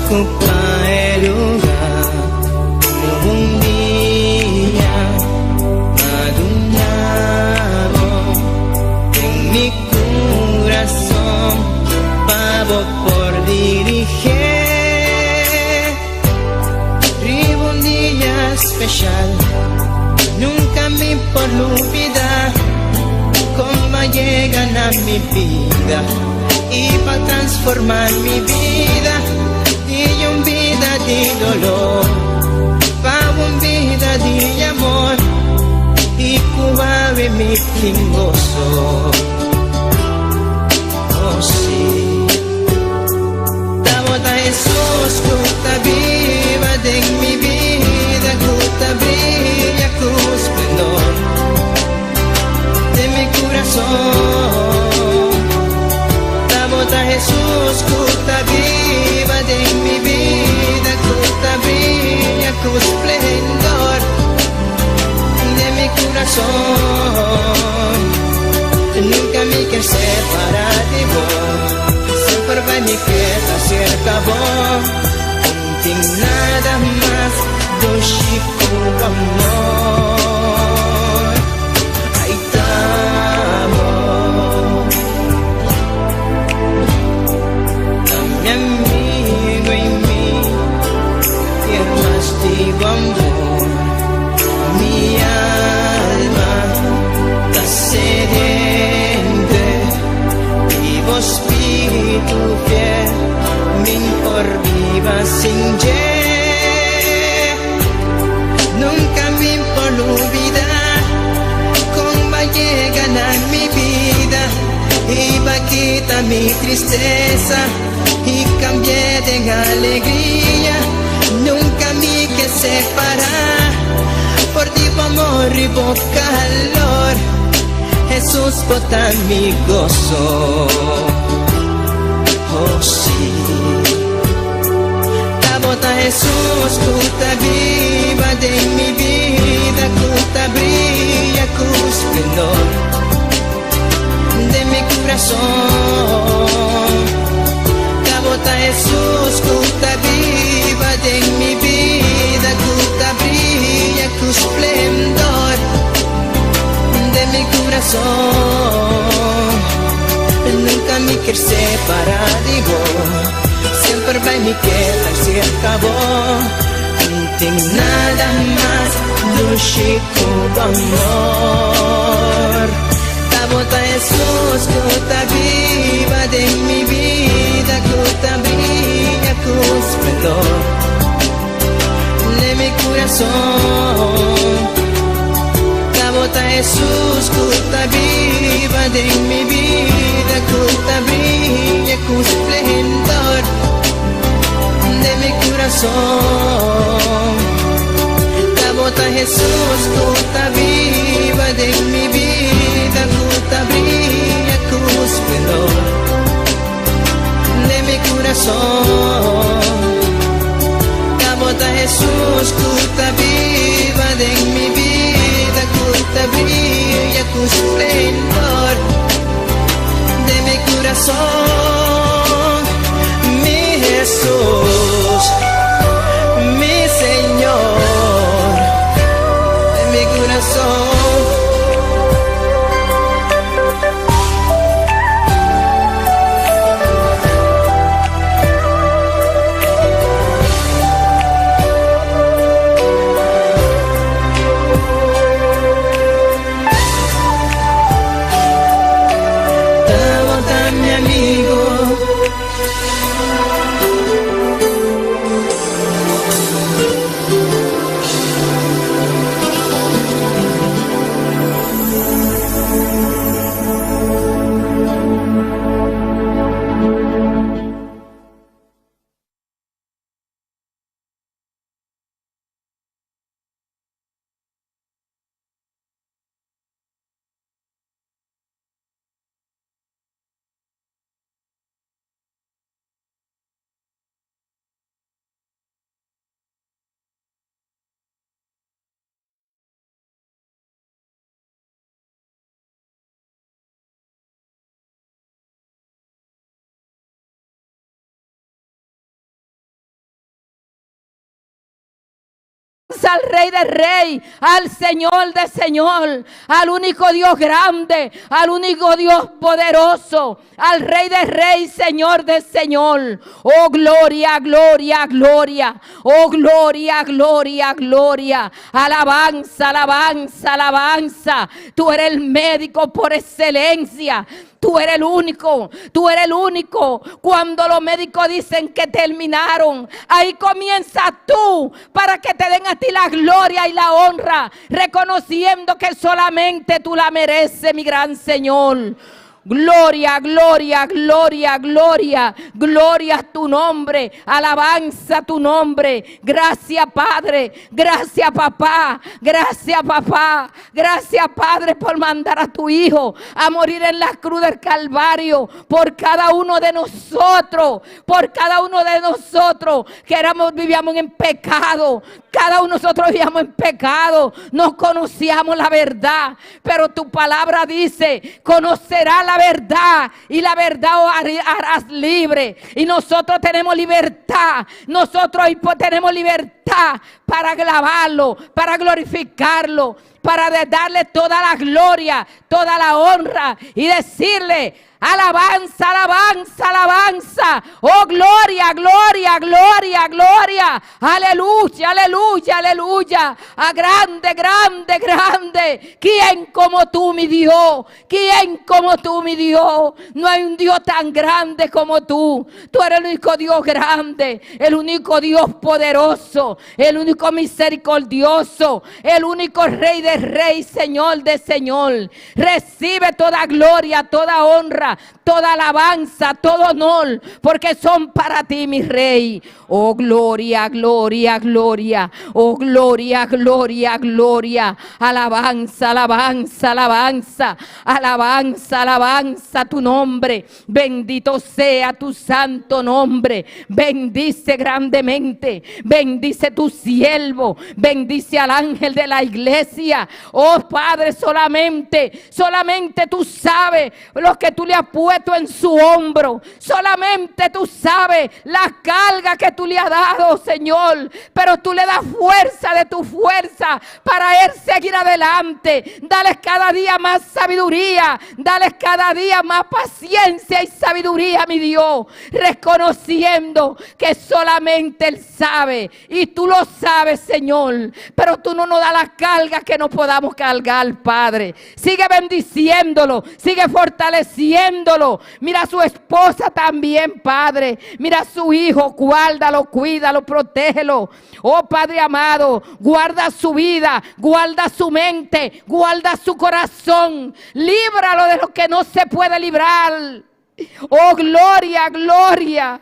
Ocupa e lugar cu un dia m'a duna bo den mi curason pa bo por dirigi. Riba un dia special, nunca mi por lubida con b'a yega na mi bida y pa transforma mi bida di un bida di dolor pa un bida di amor y cu awe mi tin goso. Oh, si. Tabata Jesus cu ta biba den mi bida, cu ta briya cu esplendor den mi curason. Tabata Jesus cu ta biba den mi bida, cu ta briya cu esplendor den mi curason. Nunca mi kier separa di bo, semper bay mi keda cerca bo. No tin nada mas dushi cu amor. Ay, t'abo. Ta mi amigo y mi kier mas di bo amor. Mi alma ta sediento di bo spirito fiel, mi'n por biba sin dje. Nunca mi por lubida con b'a yega na mi bida y b'a kita mi tristesa y cambia den alegria. Nunca mi kier separa for di bo amor y bo calor. Jesus, bo ta mi goso. Oh, si. Tabata Jesus cu ta biba den mi bida, cu ta briya cu esplendor den mi curason. Tabata Jesus cu ta biba den mi bida, cu ta briya cu esplendor den mi curason. Nunca mi kier separa di bo, semper bay mi keda cerca bo. No tin nada mas dushi cu amor. Tabata Jesus cu ta biba den mi bida, cu ta briya cu esplendor den mi curason. Tabata Jesus cu ta biba den mi bida, cu ta briya cu esplendor den mi curason. Tabata Jesus cu ta biba den mi bida, cu ta briya cu esplendor den mi curason. Tabata Jesus cu ta biba den mi bida, cu ta briya cu esplendor den mi curason. Mi Jesus, mi Señor, den mi curason. Tabata mi amigo. Alabanza al Rey de Rey, al Señor de Señor, al único Dios grande, al único Dios poderoso, al Rey de Rey, Señor de Señor. Oh, gloria, gloria, gloria. Oh, gloria, gloria, gloria. Alabanza, alabanza, alabanza. Tú eres el médico por excelencia. Tú eres el único, tú eres el único. Cuando los médicos dicen que terminaron, ahí comienza tú para que te den a ti la gloria y la honra, reconociendo que solamente tú la mereces, mi gran Señor. Gloria, gloria, gloria, gloria, gloria a tu nombre, alabanza a tu nombre. Gracias Padre, gracias papá, gracias papá, gracias Padre por mandar a tu Hijo a morir en la cruz del Calvario por cada uno de nosotros, por cada uno de nosotros que éramos, vivíamos en pecado. Cada uno de nosotros vivíamos en pecado, no conocíamos la verdad, pero tu palabra dice, conocerá la verdad y la verdad os harás libre. Y nosotros tenemos libertad, nosotros hoy tenemos libertad para alabarlo, para glorificarlo, para darle toda la gloria, toda la honra y decirle: alabanza, alabanza, alabanza. Oh, gloria, gloria, gloria, gloria. Aleluya, aleluya, aleluya. A grande, grande, grande. ¿Quién como tú, mi Dios? ¿Quién como tú, mi Dios? No hay un Dios tan grande como tú. Tú eres el único Dios grande, el único Dios poderoso, el único misericordioso, el único Rey de Rey, Señor de Señor. Recibe toda gloria, toda honra, toda alabanza, todo honor, porque son para ti, mi Rey. Oh, gloria, gloria, gloria. Oh, gloria, gloria, gloria. Alabanza, alabanza, alabanza. Alabanza, alabanza tu nombre. Bendito sea tu santo nombre. Bendice grandemente. Bendice tu siervo. Bendice al ángel de la iglesia. Oh, Padre, solamente, solamente tú sabes lo que tú le has puesto en su hombro. Solamente tú sabes la carga que tú le has dado, Señor. Pero tú le das fuerza de tu fuerza para él seguir adelante. Dale cada día más sabiduría. Dale cada día más paciencia y sabiduría, mi Dios. Reconociendo que solamente Él sabe. Y tú lo sabes, Señor. Pero tú no nos das la carga que no podamos cargar, Padre. Sigue bendiciéndolo. Sigue fortaleciéndolo. Mira a su esposa también, Padre. Mira a su hijo. Guárdalo, cuídalo, protégelo. Oh, Padre amado, guarda su vida, guarda su mente, guarda su corazón. Líbralo de lo que no se puede librar. Oh, gloria, gloria.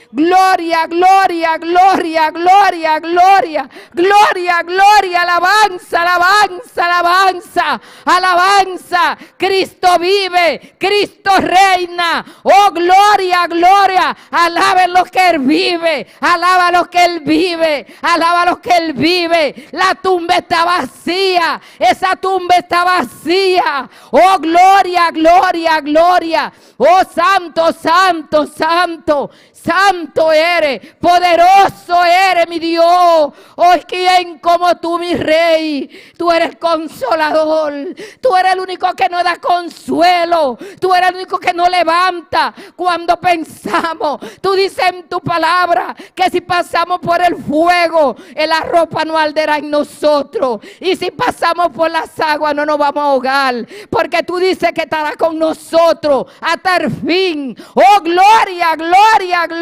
Gloria, gloria, gloria, gloria, gloria, gloria, gloria, alabanza, alabanza, alabanza, alabanza. Cristo vive, Cristo reina. Oh, gloria, gloria. Alaben lo que Él vive, alaba lo que Él vive, alaba lo que Él vive. La tumba está vacía, esa tumba está vacía. Oh, gloria, gloria, gloria. Oh, santo, santo, santo. Santo eres, poderoso eres, mi Dios. Oh, ¿quién como tú, mi Rey? Tú eres el consolador. Tú eres el único que nos da consuelo. Tú eres el único que nos levanta cuando pensamos. Tú dices en tu palabra que si pasamos por el fuego, la ropa no arderá en nosotros. Y si pasamos por las aguas, no nos vamos a ahogar. Porque tú dices que estará con nosotros hasta el fin. Oh, gloria, gloria, gloria.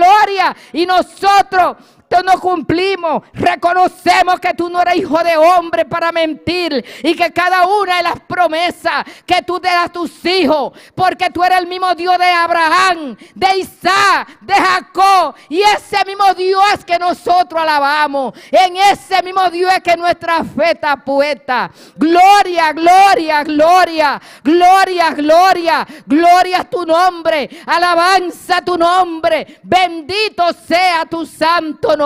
Y nosotros no cumplimos, reconocemos que tú no eres hijo de hombre para mentir y que cada una de las promesas que tú te das a tus hijos, porque tú eres el mismo Dios de Abraham, de Isaac, de Jacob, y ese mismo Dios que nosotros alabamos, en ese mismo Dios es que nuestra fe está puesta. Gloria, gloria, gloria, gloria, gloria, gloria a tu nombre, alabanza a tu nombre, bendito sea tu santo nombre.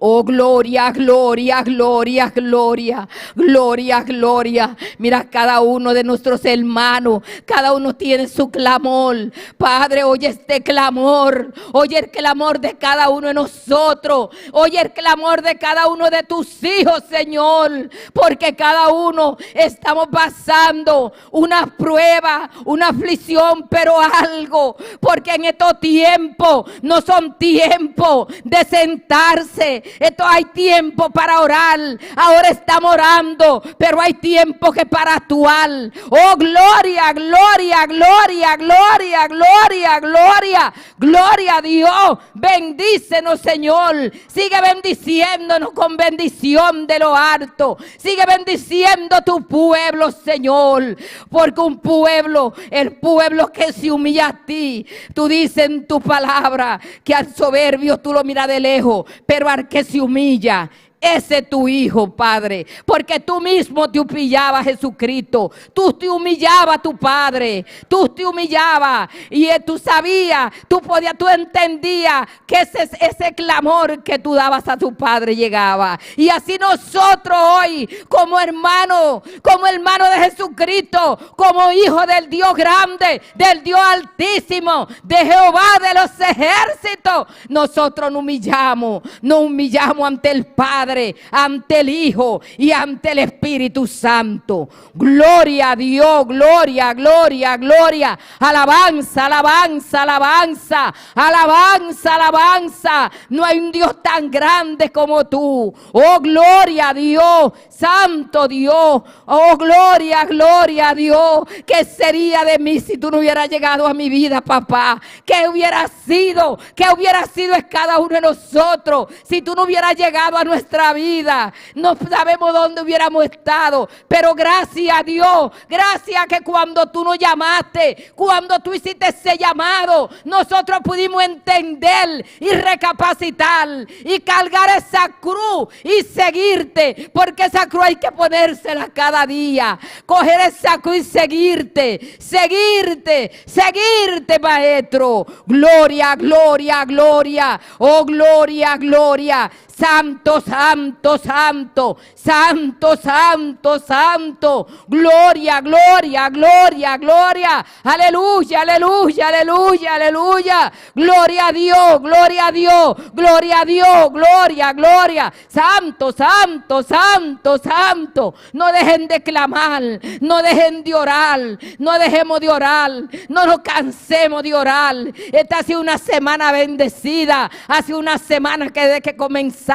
Oh, gloria, gloria, gloria, gloria, gloria, gloria. Mira cada uno de nuestros hermanos, cada uno tiene su clamor. Padre, oye este clamor, oye el clamor de cada uno de nosotros, oye el clamor de cada uno de tus hijos, Señor, porque cada uno estamos pasando una prueba, una aflicción, pero algo, porque en estos tiempos no son tiempos de sentarse, esto hay tiempo para orar, ahora estamos orando, pero hay tiempo que para actuar. Oh, gloria, gloria, gloria, gloria, gloria, gloria, gloria a Dios. Bendícenos, Señor. Sigue bendiciéndonos con bendición de lo alto. Sigue bendiciendo tu pueblo, Señor. Porque un pueblo, el pueblo que se humilla a ti, tú dices en tu palabra que al soberbio tú lo miras de lejos, pero al que se humilla, ese es tu hijo, Padre, porque tú mismo te humillabas, Jesucristo. Tú te humillabas a tu Padre. Tú te humillabas y tú sabías, tú podías, tú entendías que ese clamor que tú dabas a tu Padre llegaba. Y así nosotros hoy, como hermano, como hermano de Jesucristo, como hijo del Dios grande, del Dios altísimo, de Jehová de los ejércitos, nosotros nos humillamos ante el Padre, ante el Hijo y ante el Espíritu Santo. Gloria a Dios, gloria, gloria, gloria. Alabanza, alabanza, alabanza, alabanza, alabanza. No hay un Dios tan grande como tú. Oh, gloria a Dios, Santo Dios. Oh, gloria, gloria a Dios. ¿Qué sería de mí si tú no hubieras llegado a mi vida, papá? ¿Qué hubiera sido? ¿Qué hubiera sido es cada uno de nosotros si tú no hubieras llegado a nuestra vida? No sabemos dónde hubiéramos estado, pero gracias a Dios, gracias que cuando tú nos llamaste, cuando tú hiciste ese llamado, nosotros pudimos entender y recapacitar y cargar esa cruz y seguirte, porque esa cruz hay que ponérsela cada día, coger esa cruz y seguirte, seguirte, seguirte, Maestro. Gloria, gloria, gloria, oh gloria, gloria. Santo, santo, santo, santo, santo, santo. Gloria, gloria, gloria, gloria. Aleluya, aleluya, aleluya, aleluya. Gloria a Dios, gloria a Dios, gloria a Dios, gloria, gloria. Santo, santo, santo, santo. No dejen de clamar, no dejen de orar, no dejemos de orar, no nos cansemos de orar. Esta ha sido una semana bendecida, ha sido una semana que desde que comenzamos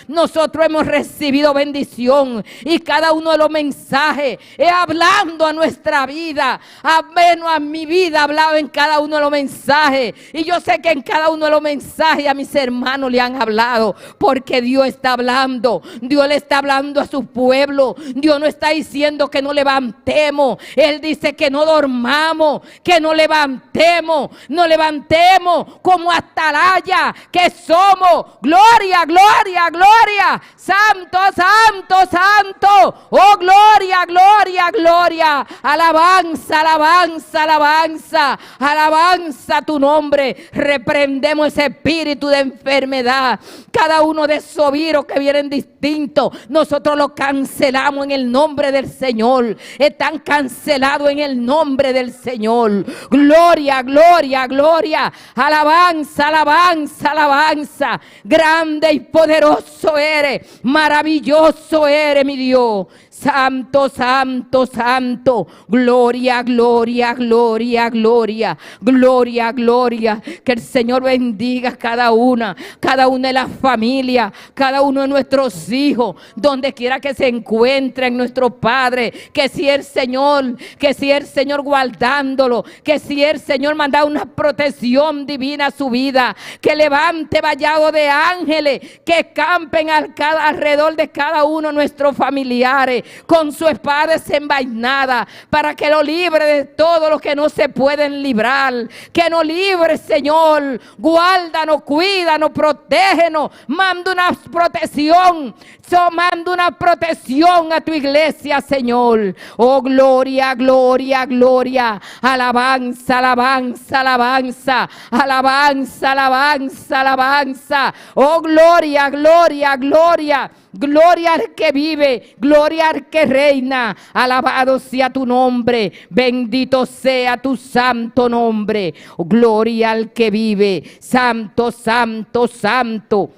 nosotros hemos recibido bendición, y cada uno de los mensajes es hablando a nuestra vida, a menos a mi vida ha hablado en cada uno de los mensajes, y yo sé que en cada uno de los mensajes a mis hermanos le han hablado, porque Dios está hablando, Dios le está hablando a su pueblo. Dios no está diciendo que no levantemos, Él dice que no dormamos, que no levantemos, no levantemos como atalaya que somos. Gloria, gloria, gloria, santo, santo, santo. Oh, gloria, gloria, gloria. Alabanza, alabanza, alabanza, alabanza tu nombre. Reprendemos ese espíritu de enfermedad. Cada uno de esos virus que vienen distintos, nosotros lo cancelamos en el nombre del Señor. Están cancelados en el nombre del Señor. Gloria, gloria, gloria. Alabanza, alabanza, alabanza. Grande y poderoso eres, maravilloso eres, mi Dios. Santo, santo, santo. Gloria, gloria, gloria, gloria, gloria, gloria. Que el Señor bendiga a cada una de las familias, cada uno de nuestros hijos, donde quiera que se encuentren nuestro Padre. Que si el Señor, que si el Señor guardándolo, que si el Señor manda una protección divina a su vida, que levante vallado de ángeles, que campen alrededor de cada uno de nuestros familiares. con su espada desenvainada para que lo libre de todo lo que no se pueden librar. Que nos libre, Señor. Guárdanos, cuídanos, protégenos. Manda una protección. So, manda una protección a tu iglesia, Señor. Oh, gloria, gloria, gloria. Alabanza, alabanza, alabanza. Alabanza, alabanza, alabanza. Oh, gloria, gloria, gloria. Gloria al que vive, gloria al que reina. Alabado sea tu nombre, bendito sea tu santo nombre. Gloria al que vive, santo, santo, santo.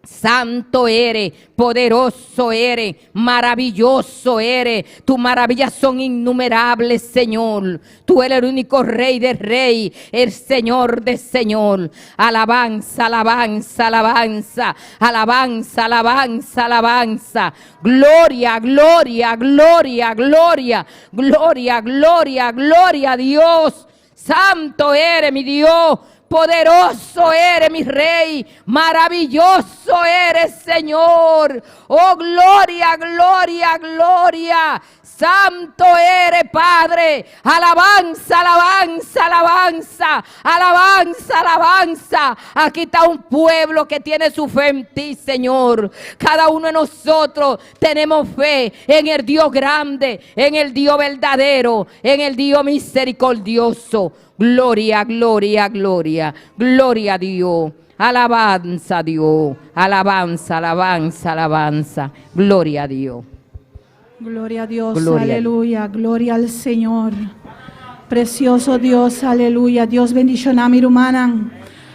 Santo eres, poderoso eres, maravilloso eres. Tus maravillas son innumerables, Señor. Tú eres el único Rey de Rey, el Señor de Señor. Alabanza, alabanza, alabanza, alabanza, alabanza, alabanza. Gloria, gloria, gloria, gloria, gloria, gloria, gloria a Dios. Santo eres mi Dios. Poderoso eres mi rey, maravilloso eres Señor. Oh, gloria, gloria, gloria. Santo eres Padre. Alabanza, alabanza, alabanza, alabanza, alabanza. Aquí está un pueblo que tiene su fe en ti, Señor. Cada uno de nosotros tenemos fe en el Dios grande, en el Dios verdadero, en el Dios misericordioso. Gloria, gloria, gloria, gloria a Dios. Alabanza a Dios, alabanza, alabanza, alabanza. Gloria a Dios. Gloria a Dios, Gloria. Aleluya, gloria al Señor. Precioso Dios, aleluya. Dios bendiciona mi rumannan.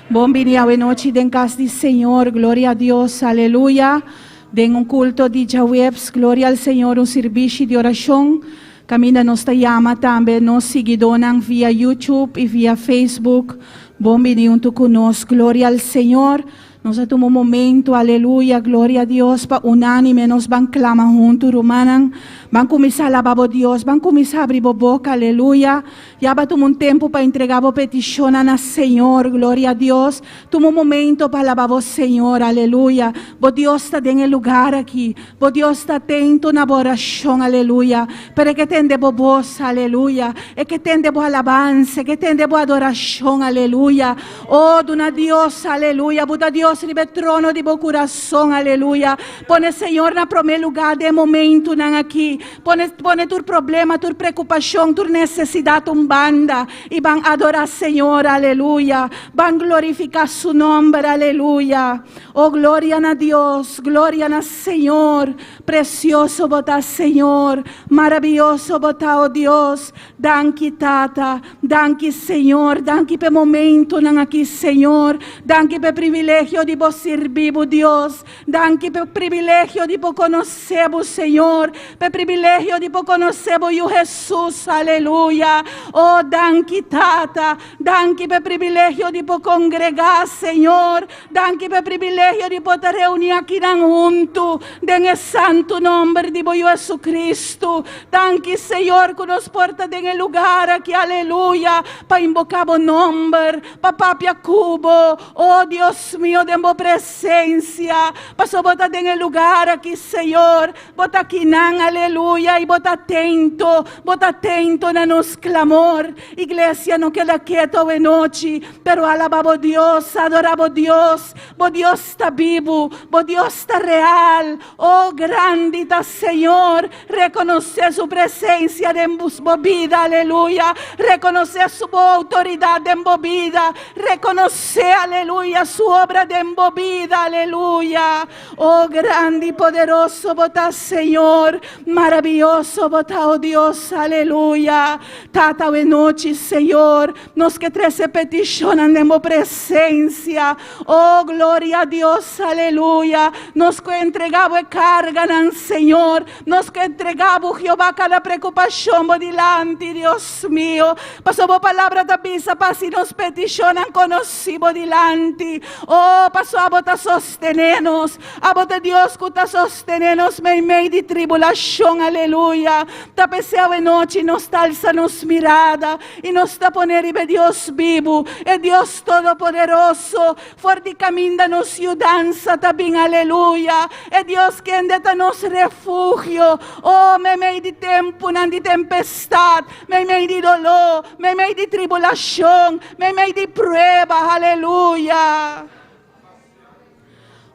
Bon bini anochi den cas di Señor, gloria a Dios, aleluya. Den un culto di djaweps, gloria al Señor, un servicio di oracion. Caminda nos ta yama tambe nos siguidonan via YouTube y via Facebook. Bon bini hunto cu nos, gloria al Señor. Nos a tuma un momento, aleluya, gloria a Dios, pa unanime nos ban clama hunto, rumannan. Ban cuminsa alaba Dios, ban cuminsa habri boca, aleluya. Ya bo a tuma un tempo pa entrega e peticion na Señor, gloria a Dios. Tuma un momento pa alaba Señor, aleluya. Bo Dios ta den e lugar aki. Bo Dios ta atento na oracion, aleluya. Pero e ke tende bo voz, aleluya. E ke tende bo alabansa, e ke tende bo adoracion, aleluya. Oh, duna Dios, aleluya. Buta Dios riba trono di bo curason, aleluya. Pone Señor na prome lugar den e momentonan aki. Pone, pone tur problema, tur preocupacion, tur necesidad un banda. Y ban adora Señor, aleluya. Ban glorifica su nomber, aleluya. Oh, gloria na Dios, gloria na Señor. Precioso bo ta, Señor. Maraviyoso bo ta, oh Dios. Danki, Tata. Danki, Señor. Danki pa e momentonan aki, Señor. Danki pa e privilegio di bo sirbi, Dios. Danki pa e privilegio di conoce, Señor. Pa e privilegio di conoce Jesus. Aleluya. Oh, danki, Tata. Danki pa e privilegio di congrega, Señor. Danki pa e privilegio di por reuni aki hunto. Den e santo nomber di Jesucristo. Danki, Señor, cu nos por ta den e lugar aki, aleluya, pa invoca bo nomber, pa papia cu bo. Oh, Dios mio, den bo presencia. Paso bo ta den e lugar aki, Señor. Bo ta akinan, aleluya, y bo ta atento, bo ta atento na nos clamor. Iglesia, no keda keto anochi, pero alaba Dios, adora Dios. Bo Dios ta bibo, bo Dios ta real. Oh, grandi ta Señor. Reconoce su presencia den bo bida, aleluya. Reconoce su autoridad den bo bida. Reconoce, aleluya, su obra den bo bida, aleluya. Oh, grandi y poderoso bo ta, Señor. Maraviyoso bo ta, oh Dios, aleluya. Tata, anochi, Señor, nos ke trece peticion den presencia. Oh, gloria a Dios, aleluya. Nos ke entrega e carga, Señor. Nos ke entrega, Jehová, cada preocupacion dilanti, Dios mio. Paso bo palabra ta bisa, pa nos peticionnan conoci bo dilanti. Oh, Oh, paso abo ta sostené nos. Abo ta Dios ku ta sostené nos meimei di tribulashon. Aleluya. Ta p'esei awe nochi nos ta alsa nos mirada i nos ta pone riba e Dios bibu, e Dios Todopoderoso, for di kaminda nos yudansa ta bin. Aleluya. E Dios kende ta nos refugio. Oh, meimei di tempunan di tempestat, meimei di doló, meimei di tribulashon, meimei di prueba. Aleluya.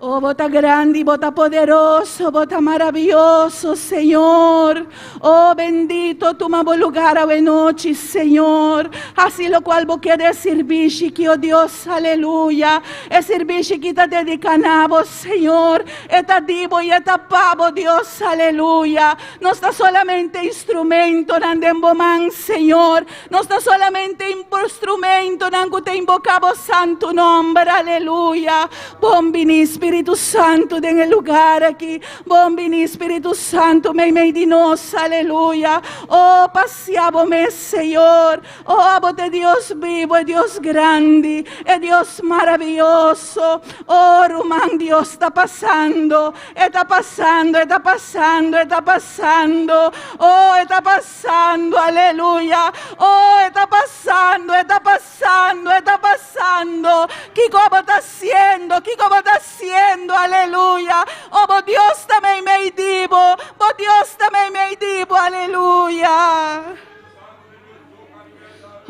Oh, bo ta grandi, bo ta poderoso, bo ta maravioso, Señor. Oh, bendito, tuma bo lugá awe nochi, Señor. Hasi lokual bo ke den e sirbishi aki, oh Dios, aleluya. E sirbishi aki ta dediká na bo, Señor. E ta di bo i e ta pa bo, Dios, aleluya. Nos ta solamente instrumentonan den bo man, Señor. Nos ta solamente instrumentonan ku ta invoká bo santu nòmber, aleluya. Bon bini, Spiritu Santu, den e lugá aki. Bon bini, Spiritu Santu, meimei di nos, aleluya. Oh, pasia bo mes, Señor. Oh, abo ta Dios bibu, Dios grandi, e Dios maravioso. Oh, ruman, Dios ta pasando, ta pasando, ta pasando, ta pasando. Oh, ta pasando, aleluya. Oh, ta pasando, ta pasando, ta pasando. Kiko bo ta hasiendo? Kiko bo ta hasiendo? Aleluya. Oh, bo Dios ta meimei di bo. Bo Dios ta meimei di bo, aleluya.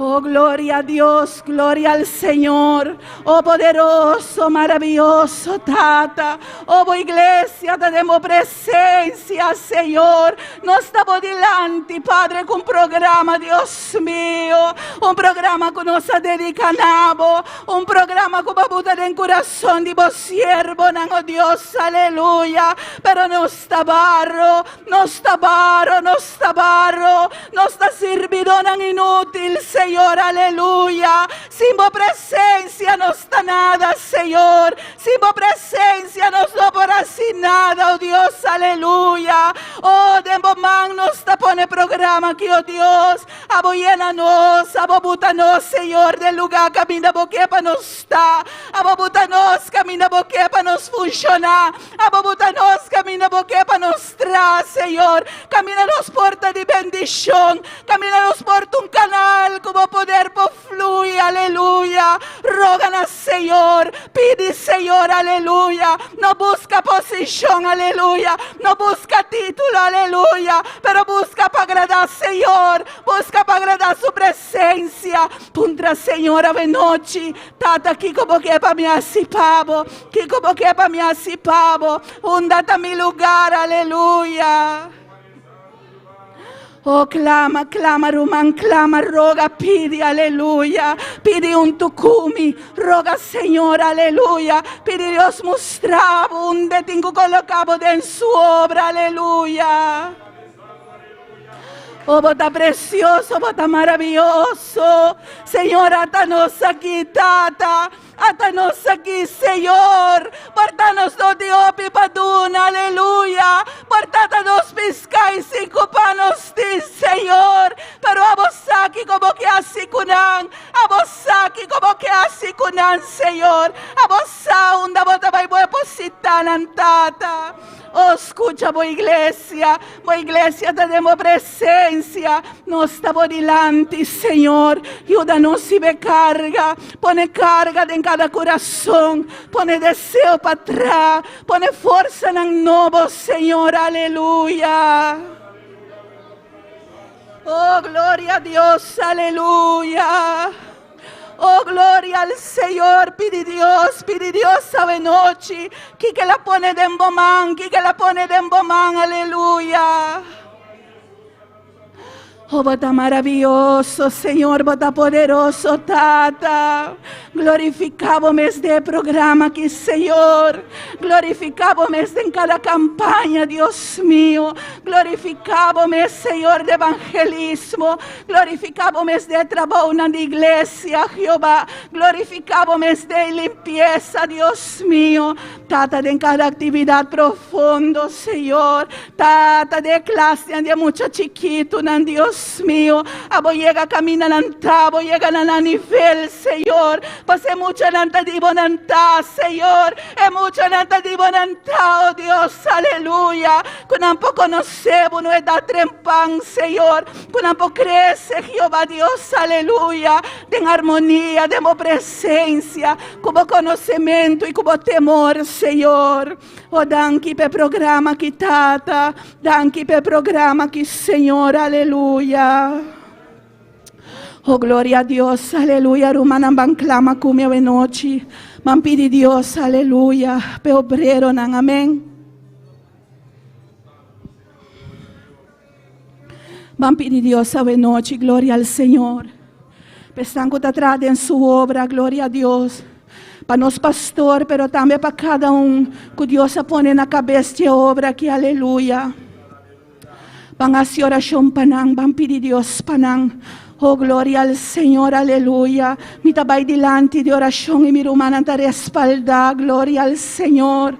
Oh, gloria a Dios, gloria al Señor. Oh, poderoso, maravilloso Tata. Oh, bo iglesia, tenemos presencia, Señor. Nos ta dilanti, Padre, ku un programa, Dios mio. Un programa ku nos a dediká na bo. Un programa ku bo a den kurason di bo siervonan, oh Dios, aleluya. Pero nos ta baro, nos ta baro, nos ta baro, nos ta sirbidónan inútil, Señor, aleluya. Sin bo presensia no ta nada, Señor. Sin bo presensia nos no por hasi nada, oh Dios, aleluya. Oh, den bo man nos ta pone programa aki, oh Dios. Abo yena nos, abo buta nos, Señor, den lugá kaminda bo ke pa nos ta. Abo buta nos, kaminda bo ke pa nos funshoná. Abo buta nos, kaminda bo ke pa nos traha, Señor. Kaminda nos por ta di bendishon. Kaminda nos por ta un kanal ku bo poder por flui, aleluya. Roga na Señor, pidi Señor, aleluya. No buska posishon, aleluya. No buska título, aleluya. Pero buska pa agradá Señor. Buska pa agradá su presensia. Puntra Señor awe nochi. Tata, kiko bo ke pa mi hasi pa bo. Kiko bo ke pa mi hasi pa bo. Unda ta mi lugá, aleluya. Oh, klama, klama, ruman, klama, roga, pidi, aleluya. Pidi huntu ku mi, roga, Señor, aleluya. Pidi Dios mustra bo unda tin ku koloká bo den su obra, aleluya. Oh, bo ta presioso, bo ta maravioso. Señor, ata nos aki, Tata. Ata nos aki, Señor. Por ta nos no tin hopi pa duna, aleluya. Por ta ta dos piská i sinku pan nos tin, Señor. Pero abo sa kiko bo ke hasi ku nan. Abo sa kiko bo ke hasi ku nan, Señor. Abo sa unda bo ta bai depositá nan, Tata. Oh, skucha, bo iglesia. Bo iglesia ta den bo presensia. Nos ta dilanti, Señor. Yuda nos hiba karga. Pone karga den kada kurason. Pone deseo pa traha. Pone forsanan nobo, Señor. Aleluya. Oh, gloria a Dios. Aleluya. Oh, gloria al Señor. Pidi Dios, pidi Dios awe nochi. Kiko el a pone den bo man, kiko el a pone den bo man. Aleluya. Oh, bo ta maravioso, Señor, bo ta poderoso, Tata. Glorifiká bo mes den programa aki, Señor. Glorifiká bo mes den kada kampaña, Dios mio. Glorifiká bo mes, Señor, di evangelismo. Glorifiká bo mes den trabou na iglesia, Jehová. Glorifiká bo mes den limpiesa, Dios mio. Tata, den kada aktividat profundo, Señor. Tata, den klas, di mucha chikitunan, Dios. Dios mio. Abo yega kaminda nan ta, abo yega na nan nivel, Señor. Paso e muchanan ta di bo nan ta, Señor. E muchanan ta di bo nan ta, oh Dios, aleluya. Ku nan por konosé bo no edat trempan, Señor. Ku nan por krese, Jehová Dios, aleluya, den armonia, den bo presensia, ku bo konosementu i ku bo temor, Señor. Oh, danki pa e programa aki, Tata. Danki pa e programa aki, Señor, aleluya. Oh, gloria a Dios, aleluya. Rumannan ban klama ku mi awe nochi. Ban pidi Dios, aleluya, pa e obreronan, amèn. Ban pidi Dios awe nochi, gloria al Señor. Pa esnan ku ta traha den su obra, gloria a Dios. Pa nos pastor, pero tambe pa kada un ku Dios a pone na kabes di e obra aki, aleluya. Ban hasi orashon pa nan, ban pidi Dios pa nan. Oh, gloria al Señor, aleluya. Mi ta bai dilanti di orashon i mi rumannan ta respaldá, gloria al Señor.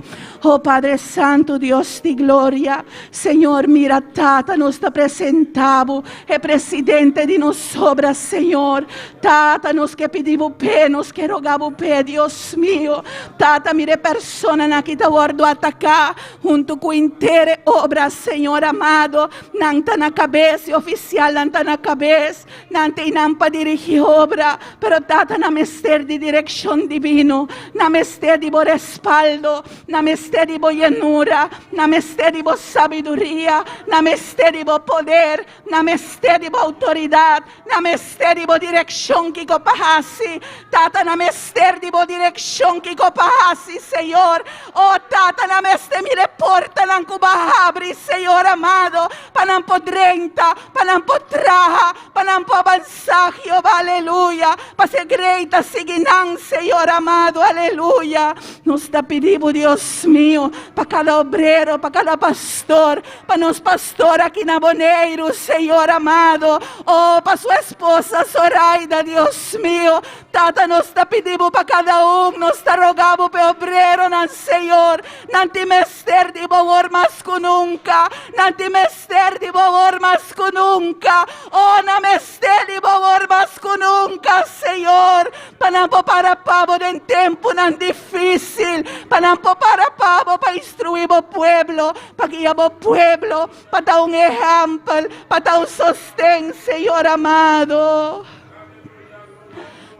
Oh, Padre Santu, Dios di gloria, Señor, mira, Tata, nos ta presentá bo e presidente di nos obra, Señor. Tata, nos ke pidi bo p'e, nos ke roga bo p'e, Dios mio. Tata, mira e personanan aki ta wòrdu ataká huntu ku henter e obra, Señor amado. Nan ta na kabes, e ofisialnan ta na kabes. Nan ta einan pa dirigí obra, pero Tata nan mester di direkshon divino, nan mester di bo respaldo, nan mester di bo yenura, nan mester di bo sabiduria, nan mester di bo poder, nan mester di bo outoridat, nan mester di bo direkshon kiko pa hasi. Tata nan mester di bo direkshon kiko pa hasi, Señor. O Tata nan mester mira e portanan ku bo a habri, Señor amado, pa nan por drenta, pa nan por traha, pa nan por avansá, Jehová, aleluya, pa se grei ta sigui nan, Señor amado, aleluya. Nos ta pidi bo, Dios mio, pa kada obrero, pa kada pastor, pa nos pastor aki na Boneiru, Señor amado, oh, pa su esposa Zoraida, Dios mio, Tata, nos ta pidi bo pa kada un, nos ta roga bo pa e obreronan, Señor, nan tin mester di bo awor mas ku nunka, nan tin mester di bo awor mas ku nunka, oh, nan mester di bo awor mas ku nunka, Señor, pa nan por para pa bo den tempunan difísil, pa nan por para pa bo pa instruí bo pueblo, pa guia bo pueblo, pa ta un ehèmpel, pa ta un sosten, Señor amado.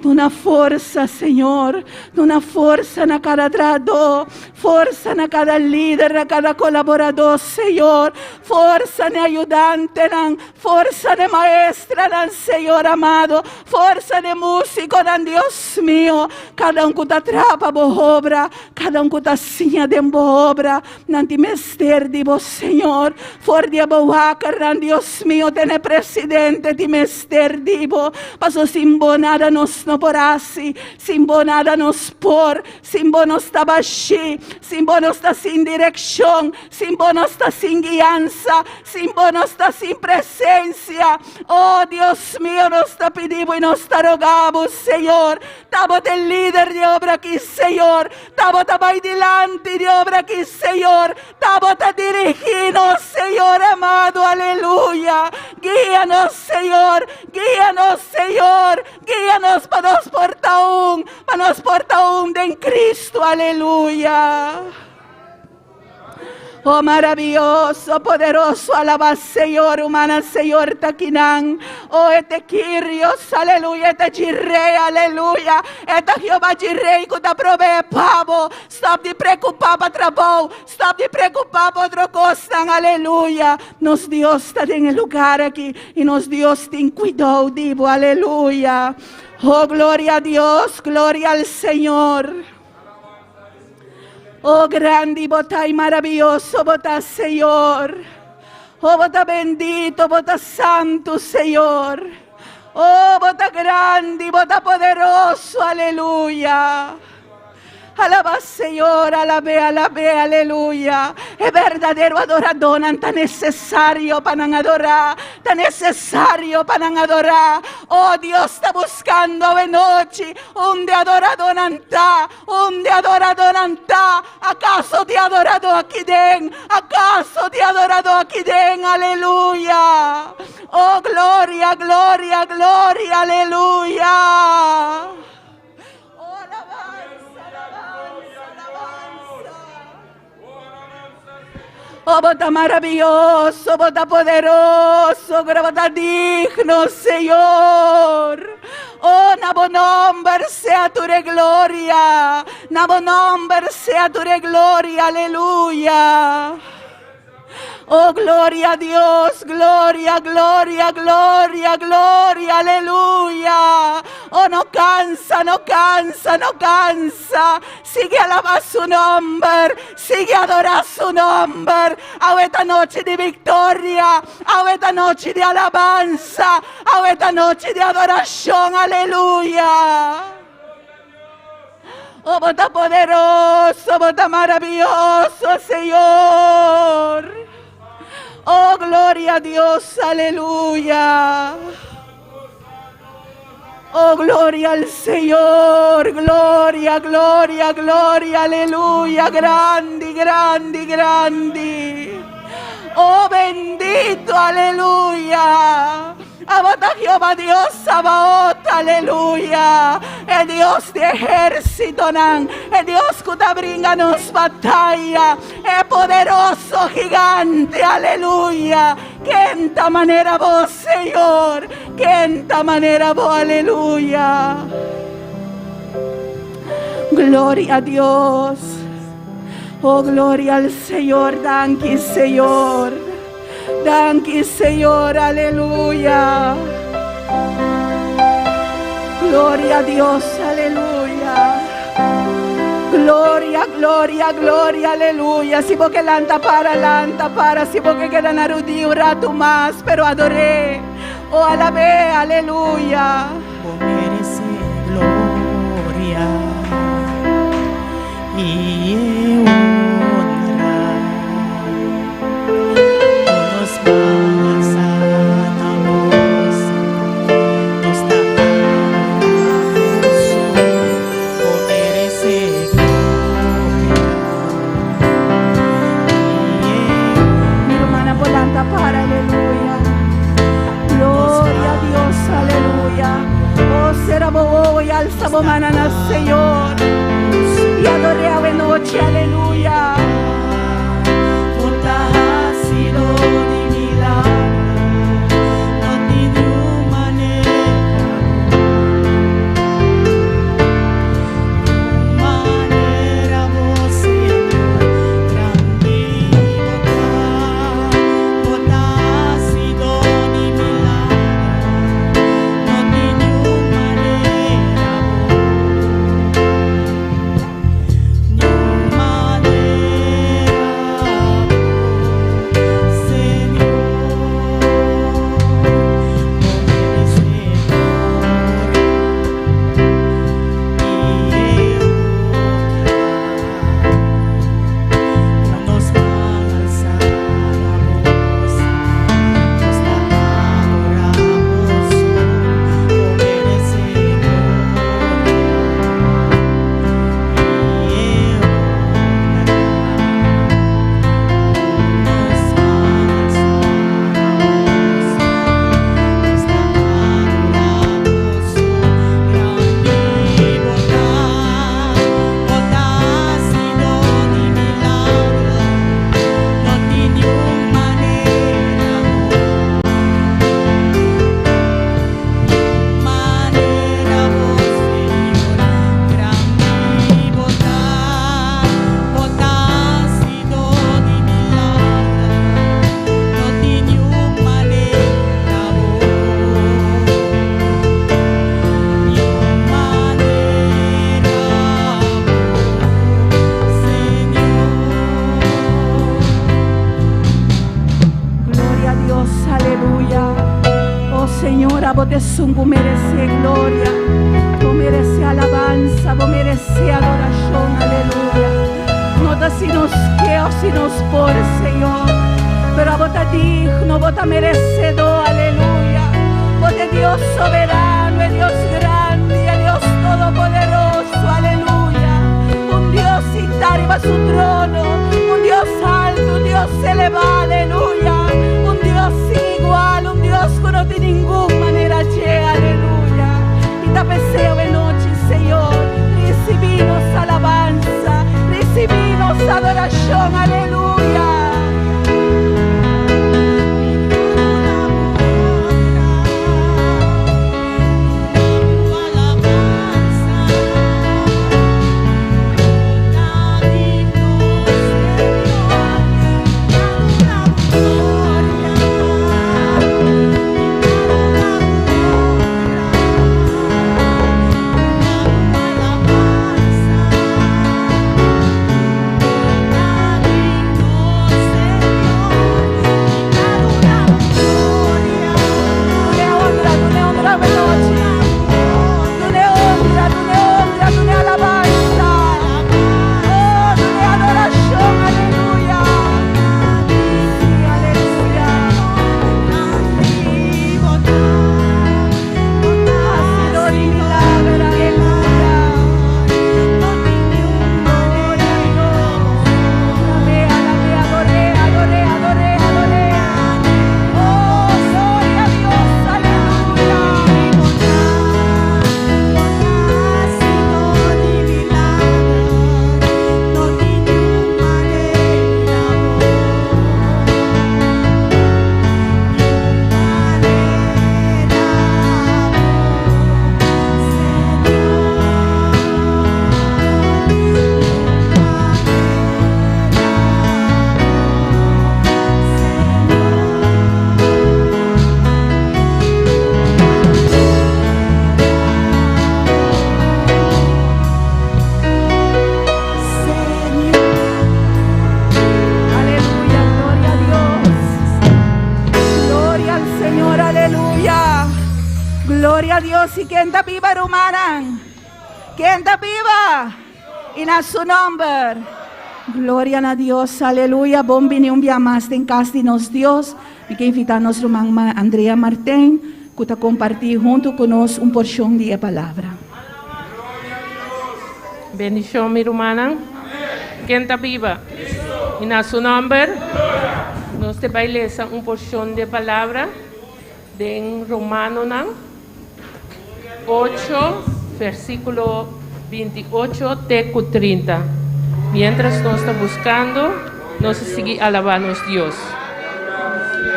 Duna forsa, Señor. Duna forsa na kada trahadó, forsa na kada lider, na kada kolaboradó, Señor. Forsa na e ayudantenan, forsa na e maestranan, Señor amado. Forsa na e músikonan, Dios mio. Kada un ku ta traha pa bo obra, kada un ku ta siña den bo obra, Nan tin mester di bo, Señor. For di e bewakernan, Dios mio, te na e presidente tin mester di bo. Pasobra sin bo nada nos no por hasi, sin bo nada nos por, sin bo nos ta bashí, sin bo nos ta sin direkshon, sin bo nos ta sin guiansa, sin bo nos ta sin presensia. Oh, Dios mio, nos ta pidi bo i nos ta roga bo, Señor. Ta bo ta e lider di e obra aki, Señor. Tabata bai dilanti di obra aki, Señor. Tabata dirigí nos, Señor amado, aleluya. Guia nos, Señor. Guia nos, Señor. Guia nos pa nos por ta un, pa nos por ta un den Cristo, aleluya. Oh maraviyoso, poderoso, alaba Señor, humana Señor ta kinan. Oh e ta Kyrios, aleluya, e ta Jireh, aleluya. E ta Jehová Jireh ku ta provee pa bo. Stop di preokupá pa trabou, stop di preokupá pa otro kosnan, aleluya. Nos Dios ta den e lugar aki i nos Dios tin kuidou di bo, aleluya. Oh gloria a Dios, gloria al Señor. Oh grandi bo ta i maraviyoso bo ta, Señor. Oh bo ta bendito, bo ta santu, Señor. Oh bo ta grandi, bo ta poderoso, aleluya. Alaba Señor, alab'é, alab'é, aleluya. E berdadero adoradónan ta nesesario pa nan adorá, ta nesesario pa nan adorá. Oh, Dios ta buskando awe nochi unda e adoradónan ta, unda e adoradónan ta. Akaso tin adoradó aki den? Akaso tin adoradó aki den? Aleluya! Oh, gloria, gloria, gloria, aleluya! Oh, alabansa, alabansa, alabansa. Oh, bo ta maravioso, bo ta poderoso, pero bo ta digno, Señor. Oh, na bo nomber sea tur e gloria. Na bo nomber sea tur e gloria, aleluya. Oh, gloria a Dios, gloria, gloria, gloria, gloria, aleluya. Oh, no kansa, no kansa, no kansa. Sigui alabá su nomber, sigui adorá su nomber. Awe ta nochi di viktoria, awe ta nochi di alabansa, awe ta nochi di adorashon, aleluya. Oh, bo ta poderoso, bo ta maravioso, Señor. Oh, gloria a Dios, aleluya. Oh, gloria al Señor, gloria, gloria, gloria, aleluya, grandi, grandi, grandi. Oh, bendito, aleluya. Abo ta Jehová Dios Sabaot, aleluya. E Dios di ehérsitonan, e Dios ku ta bringa nos bataya, e poderoso gigante, aleluya. Ken ta manera bo, Señor? Ken ta manera bo, aleluya. Gloria a Dios. Oh, gloria al Señor. Danki, Señor. Danki, Señor. Aleluya. Gloria a Dios. Aleluya. Gloria, gloria, gloria, aleluya. Si bo ke lanta para, lanta para. Si bo ke keda na rudia un ratu mas, pero ador'é. Oh, alab'é, aleluya. Bo meresé gloria i e honra. Ku nos man alsá na bo, Señor, nos ta adorá bo so. Bo meresé gloria i e Mi rumannan por lanta para, aleluya. Gloria a Dios, aleluya. Oh, sera bo wowo i alsa bo mannan na Señor. I ador'é awe nochi, aleluya. Bo ta hasido di milagro, no tin niun manera bo, niun manera bo, Señor, grandi bo ta. Bo ta hasido di milagro, no tin niun manera bo, niun manera bo, Señor. Bo meresé gloria i e honra. Ku nos man alsá na bo, Señor, nos ta adorá bo so. Bo meresé gloria i e honra. Ku nos man alsá na bo, Señor, nos ta adorá bo so. Grandi bo ta, bo ta hasido di milagro, no tin niun manera bo, niun manera bo, Señor. Grandi bo ta, bo ta hasido di milagro, no tin niun manera bo, niun manera bo, Señor. Gloria a Dios, aleluya. Oh Señor, abo ta esun ku meresé gloria, bo meresé alabansa, bo meresé adorashon, aleluya. No ta si nos ke òf si nos por, Señor. Pero abo ta digno, bo ta merecedor, aleluya. Bo ta Dios soberano, e Dios grandi, e Dios todopoderoso, aleluya. Un Dios sintá riba su trono, un Dios alto, un Dios elevá, aleluya. Un Dios sin igual, un Dios ku no tin ningun manera dje, aleluya. I ta p'esei awe nochi, Señor, risibí nos alabansa, risibí nos adorashon, aleluya. Dun'é honra, dun'é honra awe nochi. Dun'é honra, dun'é honra, dun'é alabansa. Oh, dun'é adorashon, aleluya. Sí, aleluya. Hasidó di milager, aleluya. Gloria a Dios. Alab'é, alab'é, ador'é, ador'é, ador'é, ador'é. Oh, gloria a Dios, aleluya. Aleluya, gloria a Dios. Gloria al Señor, aleluya. Gloria a Dios. I ken ta biba, rumannan? Ken ta biba? I na su nòmber. Gloria na Dios, aleluya. Bon bini un bia mas den kas di nos Dios. Mi ke invitá nos ruman Andrea Martijn ku ta kompartí huntu ku nos un porshon di e palabra. Bendishon mi rumannan. Ken ta biba? I na su nòmber. Nos te bai lesa un porshon di e palabra den Romanonan 8, versíkulo 28 te ku 30. Miéntras nos ta buskando, nos ta sigui alabá nos Dios.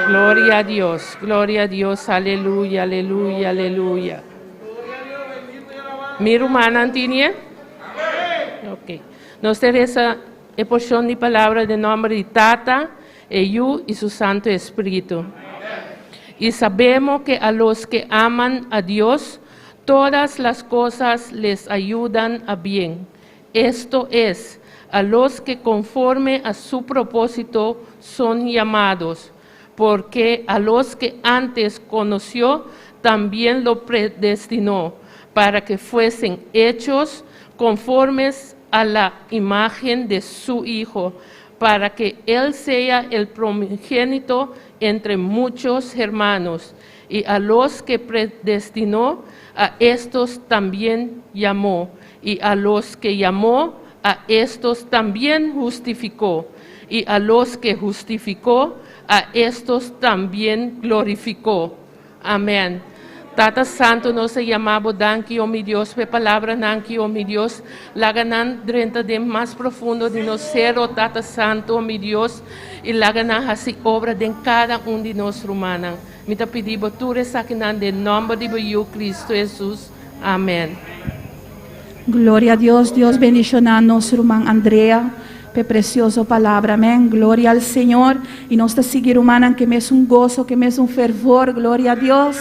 Gloria a Dios, gloria a Dios, aleluya, aleluya, aleluya. Mi rumannan tinie? Ok. Nos ta resa e porshon di palabra den nòmber di Tata, e Yu i su Santu Espíritu. Y sabemos que a los que aman a Dios, todas las cosas les ayudan a bien. Esto es, a los que conforme a su propósito son llamados, porque a los que antes conoció, también lo predestinó, para que fuesen hechos conformes a la imagen de su Hijo, para que Él sea el primogénito entre muchos hermanos. Y a los que predestinó, a estos también llamó. Y a los que llamó, a estos también justificó. Y a los que justificó, a estos también glorificó. Amèn. Tata Santu, nos ta yama bo danki, o mi Dios, pa e palabranan aki, o mi Dios. Laga nan drenta den mas profundo di nos ser, o Tata Santu, o mi Dios, i laga nan hasi obra den kada un di nos rumannan. Mi ta pidi bo tur esakinan den nòmber di bo Yu, Cristo Jesus. Amèn. Gloria a Dios, Dios bendiciona nos ruman Andrea p'e precioso palabra, amén, gloria al Señor, y nos ta sigui rumannan ke mesun gozo, ke mesun fervor, gloria a Dios,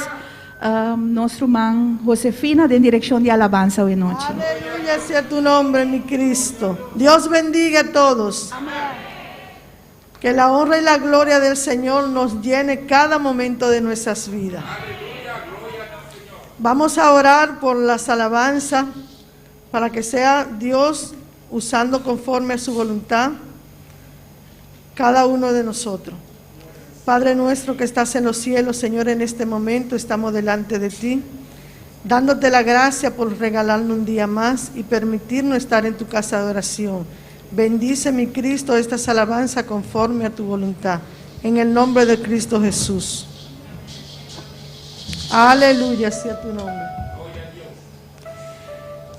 nos ruman Josefina den direccion di alabanza awe nochi. Aleluya sea tu nombre mi Cristo. Dios bendiga a todos. Que la honra y la gloria del Señor nos llene cada momento de nuestras vidas. Vamos a orar por las alabanzas para que sea Dios usando conforme a su voluntad. cada uno de nosotros. Padre nuestro que estás en los cielos, Señor, en este momento estamos delante de ti, dándote la gracia por regalarnos un día más y permitirnos estar en tu casa de oración. Bendice, mi Cristo, estas alabanzas conforme a tu voluntad. En el nombre de Cristo Jesús. Aleluya sea tu nombre.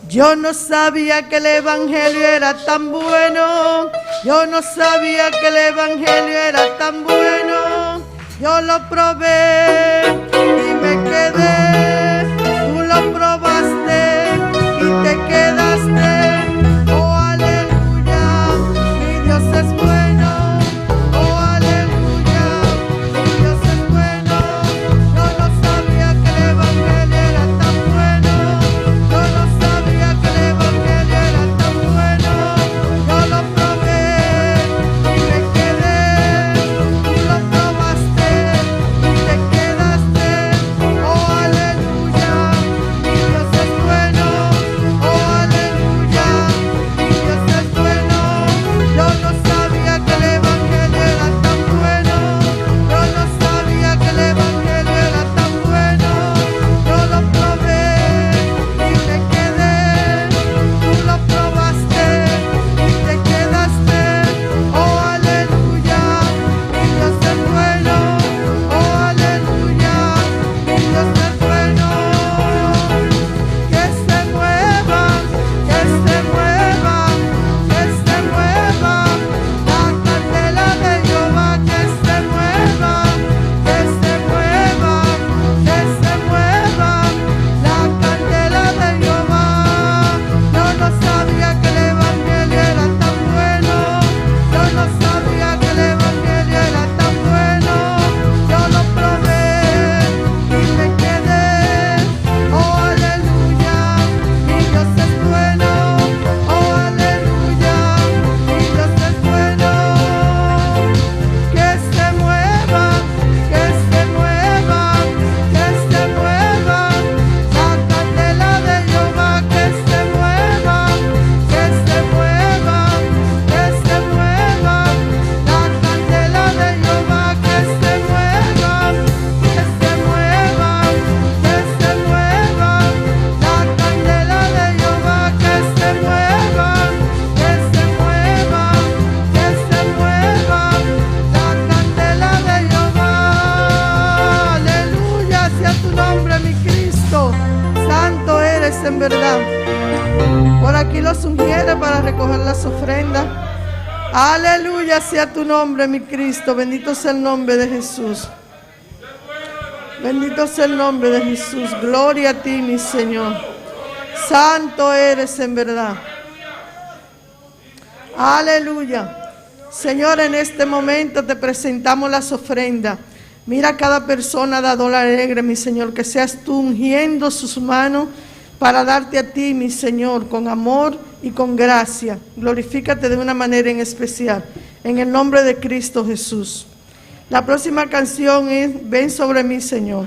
Yo no sabía que el Evangelio era tan bueno. Yo no sabía que el Evangelio era tan bueno. Yo lo probé y me quedé. Tú lo probaste y te quedaste. Oh, aleluya, mi Dios es bueno. Oh, aleluya, mi Dios es bueno. Yo no sabía que el Evangelio era tan bueno. Yo no sabía que el Evangelio era tan bueno. Yo lo probé y me quedé. Tú lo probaste y te quedaste. Oh, aleluya, mi Dios es bueno. Oh, aleluya, mi Dios es bueno. Yo no sabía que el Evangelio era tan bueno. Yo no sabía que el Evangelio era tan bueno. Yo lo probé y me quedé. Tú lo probaste y te quedaste. Oh, aleluya, mi Dios es bueno. Oh, aleluya, mi Dios es bueno. Que se mueva, que se mueva, que se mueva la candela de Jehová, que se mueva, que se mueva, que se mueva la candela de Jehová. Yo no sabía que el Evangelio era tan bueno. Yo no sabía que el Evangelio era tan bueno. Yo lo probé y me quedé. Oh, aleluya, mi Dios es bueno. Oh, aleluya, mi Dios es bueno. Que se mueva, que se mueva, que se mueva la candela de Jehová, que se mueva, que se mueva, que se mueva la candela de Jehová, que se mueva, que se mueva, que se mueva la candela de Jehová, que se mueva, que se mueva, que se mueva la candela de Jehová. Aleluya, sea tu nombre, mi Cristo. Santo eres en verdad. Por aquí los ungiere para recoger las ofrendas. Aleluya sea tu nombre, mi Cristo. Bendito sea el nombre de Jesús. Bendito sea el nombre de Jesús. Gloria a ti, mi Señor. Santo eres en verdad. Aleluya. Señor, en este momento te presentamos las ofrendas. Mira a cada persona dador alegre, mi Señor, que seas tú ungiendo sus manos para darte a ti, mi Señor, con amor y con gracia. Glorifícate de una manera en especial. En el nombre de Cristo Jesús. La próxima canción es Ven sobre mí, Señor.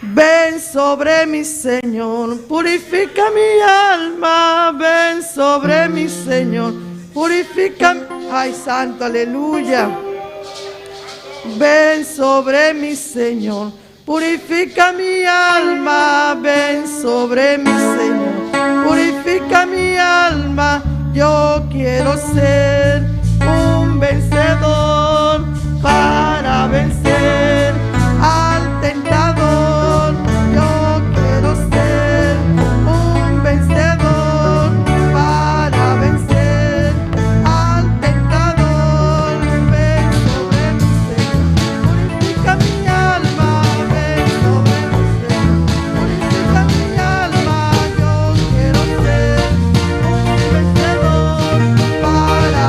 Ven sobre mí, Señor, purifica mi alma. Ven sobre mí, Señor, purifica. Ay, santo, aleluya. Ven sobre mí, Señor, purifica mi alma. Ven sobre mí, Señor, purifica mi alma. Yo quiero ser un vencedor para vencer al tentador. Yo quiero ser un vencedor para vencer al tentador. Ven sobre mí, Señor, purifica mi alma. Ven sobre mí, Señor, purifica mi alma. Yo quiero ser un vencedor para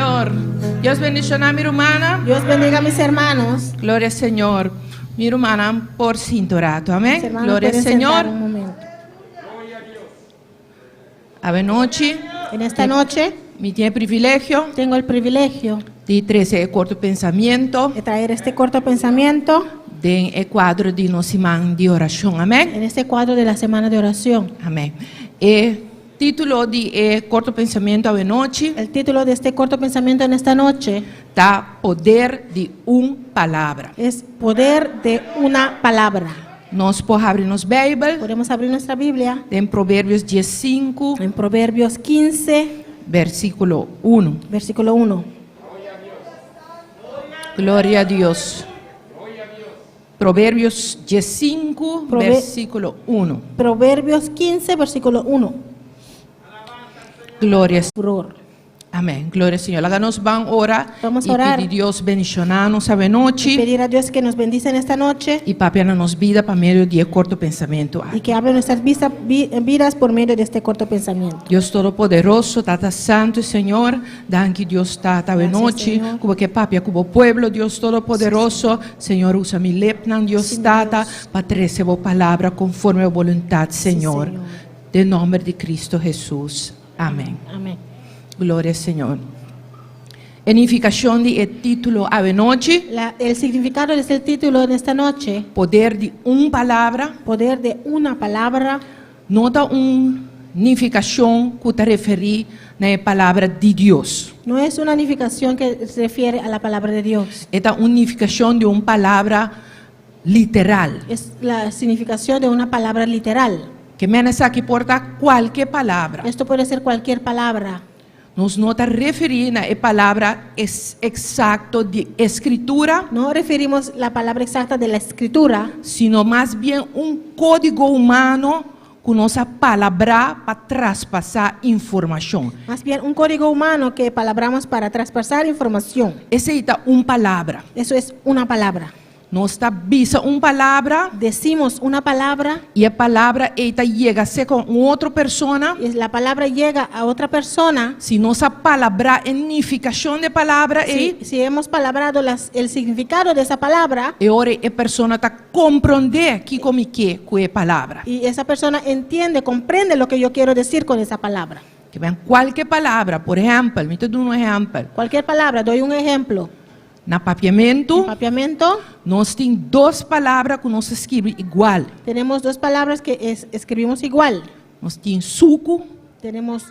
Señor. Dios bendishoná mi rumannan. Dios bendiga a mis hermanos. Gloria Señor. Mi rumannan por sinta un ratu. Mis Amèn. hermanos Gloria pueden sentar Señor. un momento. Awe nochi, En esta noche mi tin e privilegio tengo el privilegio di trese e korto pensamentu de traer este corto pensamiento den e kuadro di nos siman di orashon. Amèn. en este cuadro de la semana de oración. Amèn. E título di e korto pensamentu awe nochi El título de este corto pensamiento en esta noche ta Poder di un Palabra. es Poder de una palabra. Nos por habri nos Beibel Podemos abrir nuestra Biblia den Proverbios 15, en Proverbios 15, versíkulo 1. versículo 1. Gloria Dios. Proverbios 15, versíkulo 1. Proverbios 15, versículo 1. Gloria. Furor. Amèn. Gloria Señor. Laga nos ban ora Vamos i a orar. pidi Dios bendishoná nos awe nochi Pedir a Dios que nos bendice en esta noche i papia na nos bida pa medio di e korto pensamentu y aki. que hable nuestras vidas por medio de este corto pensamiento. Dios Todopoderoso, Tata Santu i Señor, danki Dios Tata awe Gracias, nochi, Señor. ku bo ke papia ku bo pueblo, Dios Todopoderoso, Señor usa mi lepnan, Dios Sí, mi Tata, Dios. pa trese bo palabra konforme bo boluntat, Señor. Señor. Den nòmber di Cristo Hesus. Amèn. Amén. Gloria Señor. E nifikashon di e título awe nochi, El significado de este título en esta noche, Poder di un Palabra, Poder de una palabra, no ta un nifikashon ku ta referí na e Palabra di Dios. no es una nificación que se refiere a la palabra de Dios. E ta un nifikashon di un palabra literal. Es la significación de una palabra literal. Ke men esaki por ta kualke palabra. Esto puede ser cualquier palabra. Nos no ta referí na e palabra es eksakto di Eskritura, No referimos la palabra exacta de la escritura, sino mas bien un kódigo humano ku nos a palabrá pa traspasá informashon. Más bien un código humano que palabramos para traspasar información. Esei ta un palabra. Eso es una palabra. Nos ta bisa un palabra Decimos una palabra i e palabra ei ta yega serka un otro persona. y la palabra llega a otra persona. Si nos a palabrá e nifikashon di e palabra ei, Si, si hemos palabrado el significado de esa palabra e ora e persona ta komprondé kiko mi ke ku e palabra. y esa persona entiende, comprende lo que yo quiero decir con esa palabra. Ke men kualke palabra, por ehèmpel, mi ta duna un ehèmpel. Cualquier palabra, doy un ejemplo. Na papiamentu, En papiamento nos tin dos palabra ku nos ta skirbi igual. tenemos dos palabras que escribimos igual. Nos tin suku. Tenemos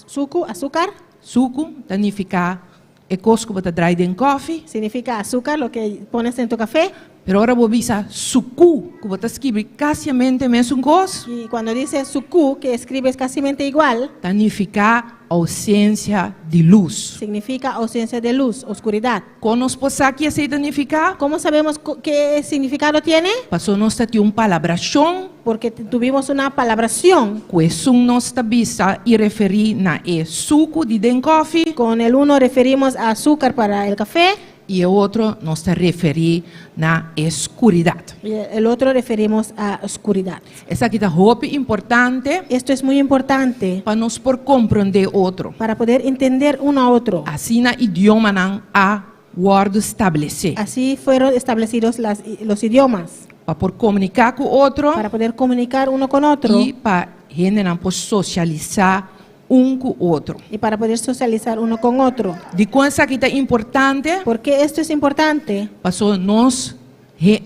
suku, azúcar. Suku ta nifiká e kos ku bo ta drai den kòfi. Significa azúcar, lo que pones en tu café. Pero ora bo bisa sukú, ku bo ta skirbi kasiamente mesun kos. Y cuando dices suku, que escribes casi igual, Ta nifiká ousensia di lus. significa ausencia de luz, oscuridad. Kon nos por sa ki esei ta nifiká? ¿Cómo sabemos qué significado tiene? Pasobra nos ta tin un palabrashon Porque tuvimos una palabración. ku esun nos ta bisa i referí na e suku di den kòfi. Con el uno referimos a azúcar para el café. I e otro nos ta referí na e skuridat. Y el otro referimos a oscuridad. Esaki ta hopi importante. Esto es muy importante. Pa nos por komprondé otro. Para poder entender uno a otro. Asina idiomanan a wòrdu establesé. Así fueron establecidos los idiomas. Pa por komuniká ku otro. Para poder comunicar uno con otro. I pa hendenan por sosialisá un ku otro. Y para poder socializar uno con otro. Dikon esaki ta importante? ¿Por qué esto es importante? Pasobra nos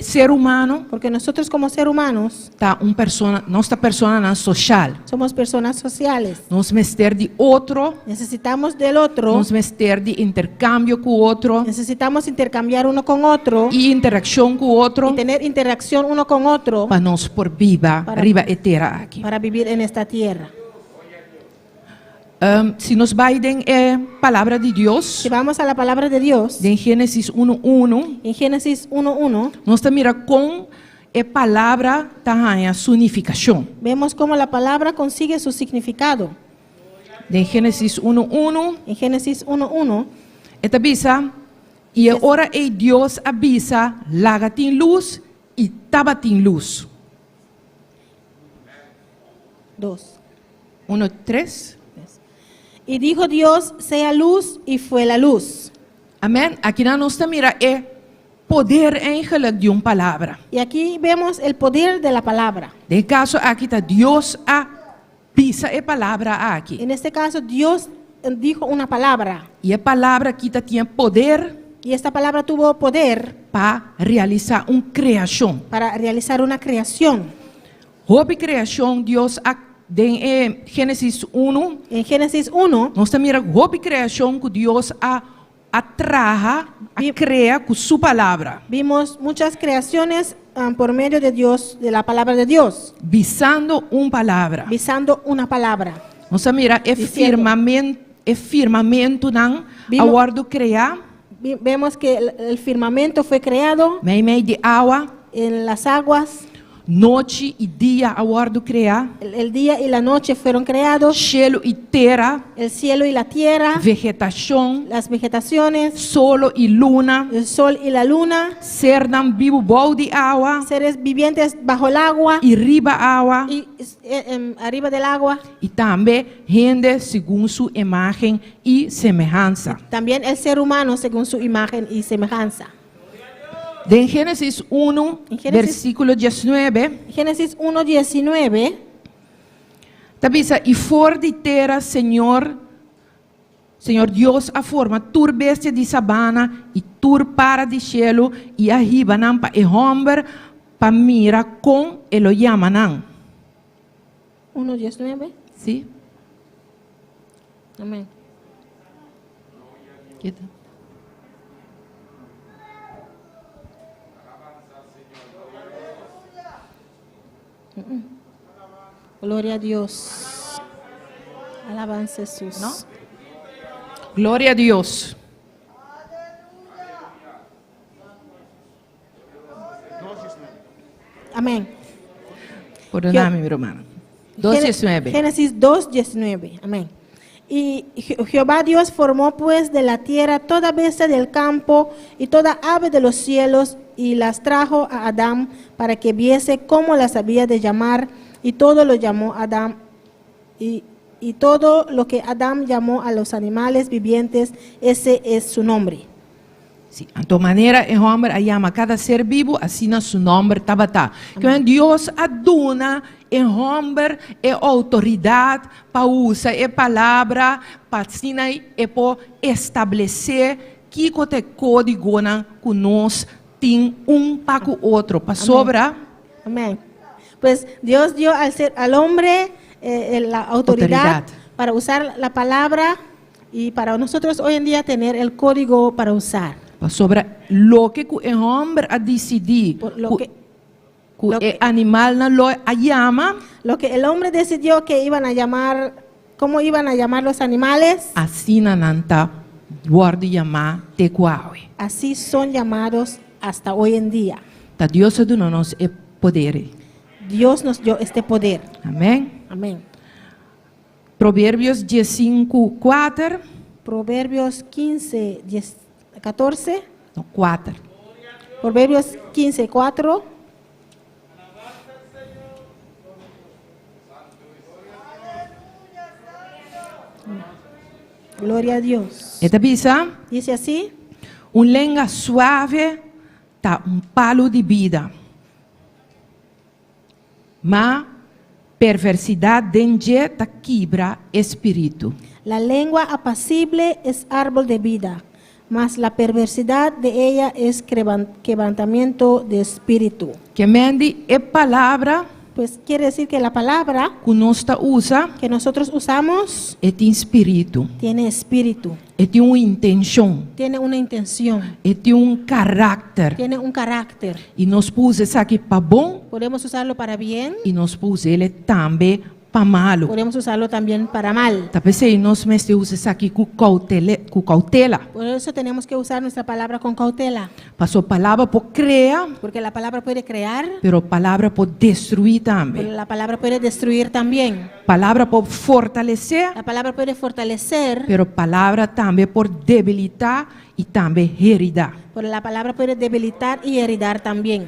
ser humano Porque nosotros como ser humanos ta un persona, nos ta personanan social. somos personas sociales. Nos mester di otro. Necesitamos del otro. Nos mester di interkambio ku otro. Necesitamos intercambiar uno con otro. I interakshon ku otro. Y tener interacción uno con otro. Pa nos por biba riba e tera aki. Para vivir en esta tierra. Si nos bai den e Palabra di Dios, Si vamos a la palabra de Dios, den Génesis unu unu, en Génesis 1:1, nos ta mira kon e Palabra ta haña su nifikashon. Vemos cómo la palabra consigue su significado. Den Génesis 1:1, En Génesis 1:1, e ta bisa, I e ora ei Dios a bisa, Laga tin lus, i tabatin lus. Dos. Uno, tres. Y dijo Dios, sea luz, y fue la luz. Amèn. Aki nos ta mira e poder eigenlijk di un palabra. Y aquí vemos el poder de la palabra. Den kaso aki ta Dios a bisa e palabra aki. En este caso, Dios dijo una palabra. I e palabra aki tabatin poder Y esta palabra tuvo poder pa realisá un kreashon. Para realizar una creación. Hopi kreashon Dios a den Génesis 1. En Génesis 1, Nos ta mira hopi kreashon ku Dios a traha, a krea ku su palabra. Vimos muchas creaciones por medio de Dios, de la palabra de Dios, Bisando un palabra. Bisando una palabra. Nos a mira e Diciendo. firmamento, e firmamentonan a wòrdu kreá Vemos que el firmamento fue creado Meimei di awa. En las aguas. Nochi i dia a wòrdu kreá. El día y la noche fueron creados. Shelu i tera. El cielo y la tierra. Vegetashon. Las vegetaciones. Solo i luna. El sol y la luna. Sernan bibu bou di awa. Seres vivientes bajo el agua. I riba awa. Y arriba del agua. I tambe hende segun su imágen i semehansa. También el ser humano según su imagen y semejanza. Den Génesis 1, En Génesis- versíkulo 19. Génesis 1.19. Ta bisa, i for di tera, Señor Dios a forma tur bestia di sabana i tur para di shelu i a hiba nan pa e hòmber pa mira kon e lo yama nan. 1.19. Sí? Amén. Kita. Gloria a Dios. Alabanza a Jesús. ¿No? Gloria a Dios. Amén. Pordoná mi, ruman. 2.19. Génesis 2.19. Amén. Y Jehová Dios formó pues de la tierra toda bestia del campo y toda ave de los cielos y las trajo a Adán para que viese cómo las había de llamar, y todo lo llamó Adán y todo lo que Adán llamó a los animales vivientes, ese es su nombre. Sí, anto manera e hòmber a yama kada ser bibu, asina su nòmber tabata. Ku Dios a duna e hòmber e outoridat pa usa e palabra pa asina e por establesé kiko ta e kódigonan ku nos tin un pa ku otro. Pasobra. Amén. Pues Dios dio al hombre la autoridad Outoridat. Para usar la palabra y para nosotros hoy en día tener el código para usar. Pasobra loke ku e hòmber a disidí Por lo ku, ku lo e animalnan lo a yama, Lo que el hombre decidió que iban a llamar, cómo iban a llamar los animales, asina nan ta wòrdu yamá te ku awe. Así son llamados hasta hoy en día. Ta Dios a duna nos e poder. Dios nos dio este poder. Amèn. Amén. Proverbios 15, 4. Proverbios 15, 10, 14. No, 4. Proverbios 15, 4. Gloria a Dios. E ta bisa, Dice así: un lenga suave ta un palu di bida. Ma perversidat den dje ta kibra spiritu. La lengua apacible es árbol de vida, mas la perversidad de ella es quebrantamiento de espíritu. Ke men di e palabra Pues quiere decir que la palabra ku nos ta usa, que nosotros usamos e tin spiritu. Tiene espíritu, E tin un intenshon. Tiene una intención, E tin un karakter. Tiene un carácter. I nos por usa esaki pa bon Podemos usarlo para bien, i nos por us'é tambe pa malu. Podemos usarlo también para mal. Ta p'esei nos mester usa esaki ku koutela, ku koutela. Por eso tenemos que usar nuestra palabra con cautela, Paso palabra por krea, porque la palabra puede crear, pero palabra por destruí pero tambe. La palabra puede destruir también. Palabra por fortalesé, La palabra puede fortalecer, pero palabra tambe por debilitá i tambe heridá. Pero la palabra puede debilitar y heridar también.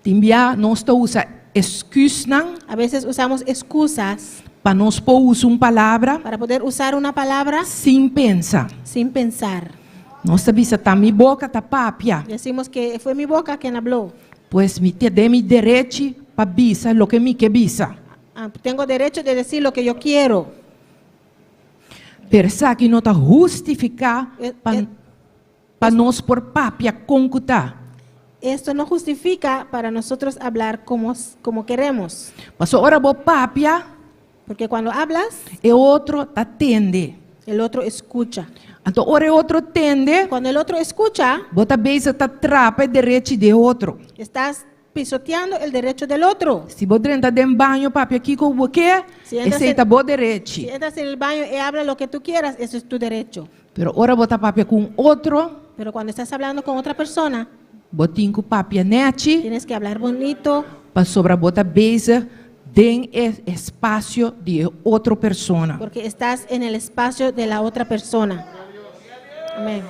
Tin bia nos ta usa èksküsnan A veces usamos excusas. Pa nos por usa un palabra Para poder usar una palabra sin pensa. sin pensar. Nos ta bisa ta mi boka ta papia. Decimos que fue mi boca quien habló. Pues mi ta den mi derechi pa bisa loke mi ke bisa. Ah, tengo derecho de decir lo que yo quiero. Pero esaki no ta hustifiká pa pa nos por papia kon ku ta. Esto no justifica para nosotros hablar como, como queremos. Paso ora bo papia, Porque cuando hablas, e otro ta tende. el otro escucha. Anto ora e otro tende, Cuando el otro escucha, bo ta bezig ta trapa e derechi di e otro. estás pisoteando el derecho del otro. Si bo drenta den baño papia kiko bo ke, Si entras esei en- ta bo derechi. Si entras en el baño y hablas lo que tú quieras, eso es tu derecho. Pero ora bo ta papia ku un otro, Pero cuando estás hablando con otra persona, bo tin ku papia nechi, tienes que hablar bonito, pasobra bo ta bezig den e espasio di e otro persona. porque estás en el espacio de la otra persona. Amén.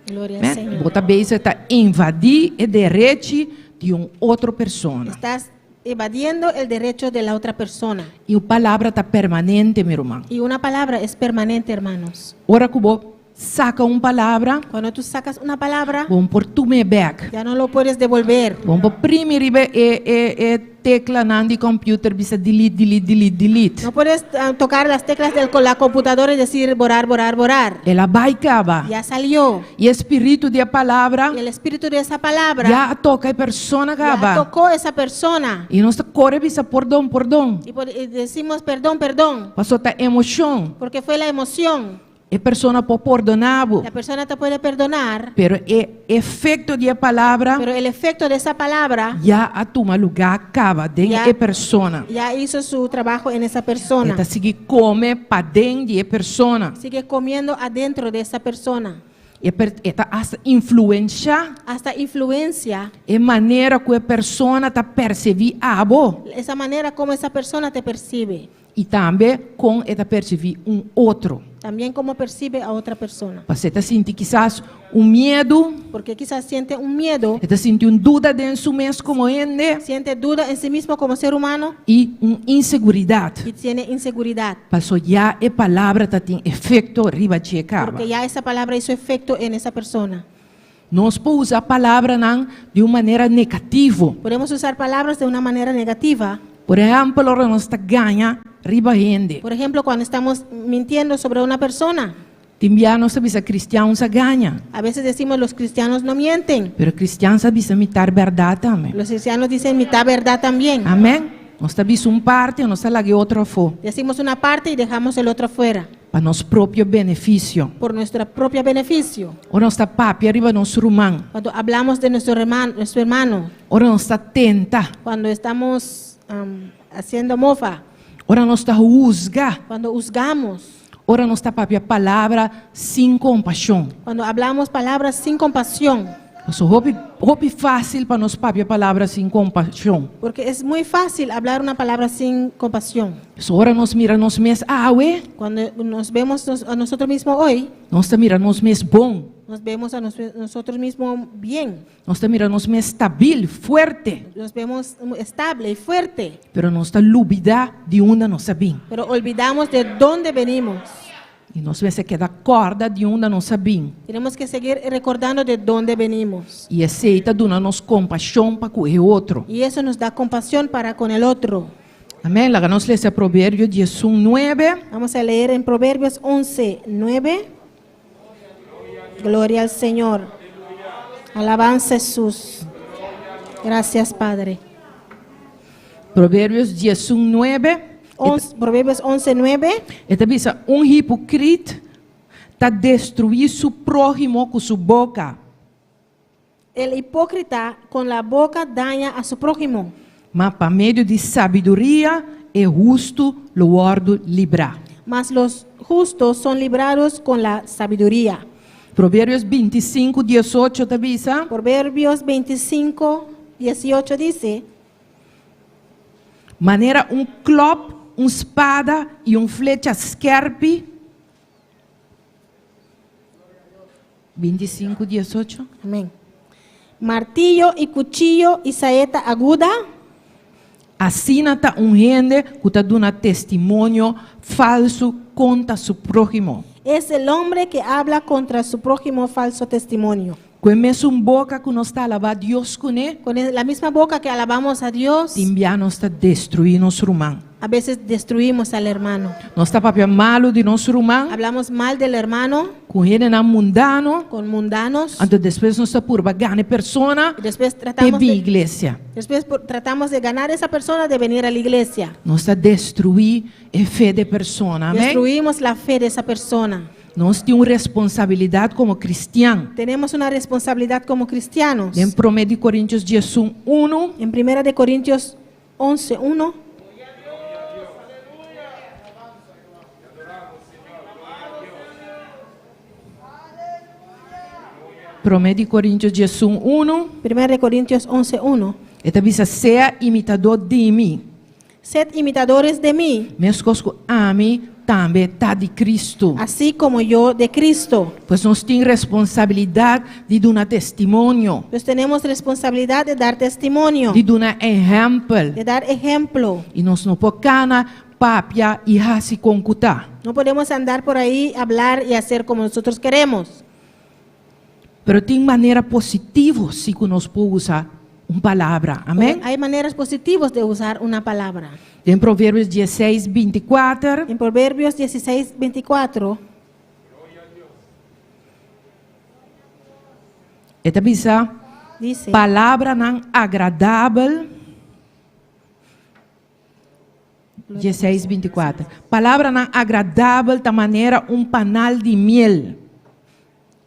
Gloria al Amèn? Señor. Bo ta bezig ta invadí e derechi di un otro persona. Estás evadiendo el derecho de la otra persona. I un palabra ta permanente, mi ruman. Y una palabra es permanente, hermanos. Ora ku bo saka un palabra, Cuando tú sacas una palabra, bo no por tum'é bèk. ya no lo puedes devolver. Bo no por primi riba e e e teklanan di computer bisa delete, delete, delete, delete. No puedes ah, tocar las teclas de la computadora y decir borrar, borrar, borrar. El a bai kaba. Ya salió. I e spiritu di e palabra Y el espíritu de esa palabra ya a toka e persona ya kaba. tocó esa persona. I nos ta kore bisa pordon, pordon. Y, por- y decimos perdón, perdón, Paso ta emoshon. porque fue la emoción. E persona por pordoná bo. La persona te puede perdonar, Pero e efekto di e palabra pero el efecto de esa palabra ya a tuma lugá kaba den Ya. e persona. ya hizo su trabajo en esa E persona. ta sigui kome paden di e persona. Sigue comiendo adentro de esa persona. E per, e ta hasta influenshá Hasta influencia e manera ku e persona ta persebí abo. esa manera como esa persona te percibe. I tambe kon e ta persibí un otro. También cómo percibe a otra persona. Pasobra e ta sinti kisas un miedu, Porque quizás siente un miedo, e ta sinti un duda den su mes komo hende siente duda en sí mismo como ser humano i un inseguridat. y tiene inseguridad. Paso ya e palabra ta tin efekto riba dje kaba. Porque ya esa palabra hizo efecto en esa persona. Nos por usa palabranan di un manera negativo. Podemos usar palabras de una manera negativa. Por ehèmpel, ora nos ta gaña riba hende. Por ejemplo, cuando estamos mintiendo sobre una persona. Tin bia nos ta bisa kristian no sa gaña. A veces decimos los cristianos no mienten. Pero kristian sa bisa mitar bèrdat tambe. Los cristianos dicen mitad verdad también. Amèn? Nos ta bisa un parti, nos ta laga e otro afó. Decimos una parte y dejamos el otro afuera. Pa nos propio benefisio. Por nuestro propio beneficio. Ora nos ta papia riba nos ruman. Cuando hablamos de nuestro hermano, nuestro hermano. Ora nos ta tenta. Cuando estamos um, haciendo mofa. Ora nos ta husga. Cuando husgamos. Ora nos ta papia palabra sin kompashon. Cuando hablamos palabras sin compasión. Paso hopi hopi fásil pa nos papia palabra sin kompashon. Porque es muy fácil hablar una palabra sin compasión. So ora nos mira nos mes awe. Cuando nos vemos nos, a nosotros mismos hoy. Nos ta mira nos mes bon. Nos vemos a nos, nosotros mismos bien. Nos ta mira nos mes stabil, fuerte. Nos vemos estable y fuerte. Pero nos ta lubidá di unda nos a bin. Pero olvidamos de dónde venimos. I nos mester keda kòrda di unda nos a bin. Tenemos que seguir recordando de dónde venimos. I esei ta duna nos kompashon pa ku e otro. Y eso nos da compasión para con el otro. Amèn. Laga nos lesa Proverbio diesun nuebe. Vamos a leer en Proverbios 11, 9. Gloria al Señor. Alabanza a Jesús. Gracias, Padre. Proverbios diesun nuebe. Proverbios 11, 9. E ta bisa, Un hipokrit ta destruí su próhimo ku su boka. El hipócrita con la boca daña a su prójimo. Ma pa medio di sabiduria e hustu lo wòrdu librá. Mas los justos son librados con la sabiduría. Proverbios 25, 18 ta bisa. Proverbios 25, 18 dice. Manera un klòp, un spada i un flecha skèrpi. 25, 18. Amén. Martillo y cuchillo y saeta aguda. Asina ta un hende ku ta duna testimonio falsu kontra su próhimo. Es el hombre que habla contra su prójimo falso testimonio. Ku e mesun boka ku nos ta alabá Dios kuné, Con la misma boca que alabamos a Dios, tin bia nos ta destruí nos ruman. a veces destruimos al hermano. Nos ta papia malu di nos ruman, Hablamos mal del hermano ku hendenan mundano, con mundanos. anto despues nos ta purba gana e persona Y después p'e tratamos bin de, iglesia. después tratamos de ganar esa persona de venir a la iglesia. Nos ta destruí e fe di e persona. Amèn? Destruimos la fe de esa persona. Nos tin un responsabilidat komo kristian. Tenemos una responsabilidad como cristianos. Den Promé di Korintios 11, 1, En Primera de Corintios 11, 1, Promé di Korintios 11, 1, Primera de Corintios 11, 1. e ta bisa, Sea imitadó di mi, Sed imitadores de mí, meskos ku ami tambe ta di Kristu. así como yo de Cristo. Pues nos tin responsabilidat di duna testimonio, Pues tenemos responsabilidad de dar testimonio, di duna ehèmpel. de dar ejemplo. I nos no por kana, papia i hasi kon ku ta. No podemos andar por ahí, hablar y hacer como nosotros queremos. Pero tin manera positivo si ku nos por usa un palabra. Amèn? Hay maneras positivas de usar una palabra. Den Proverbios 16, 24. En Proverbios 16, 24, E ta bisa, dice, Palabranan agradabel. 16, 24. Palabranan agradabel ta manera un panal di miel.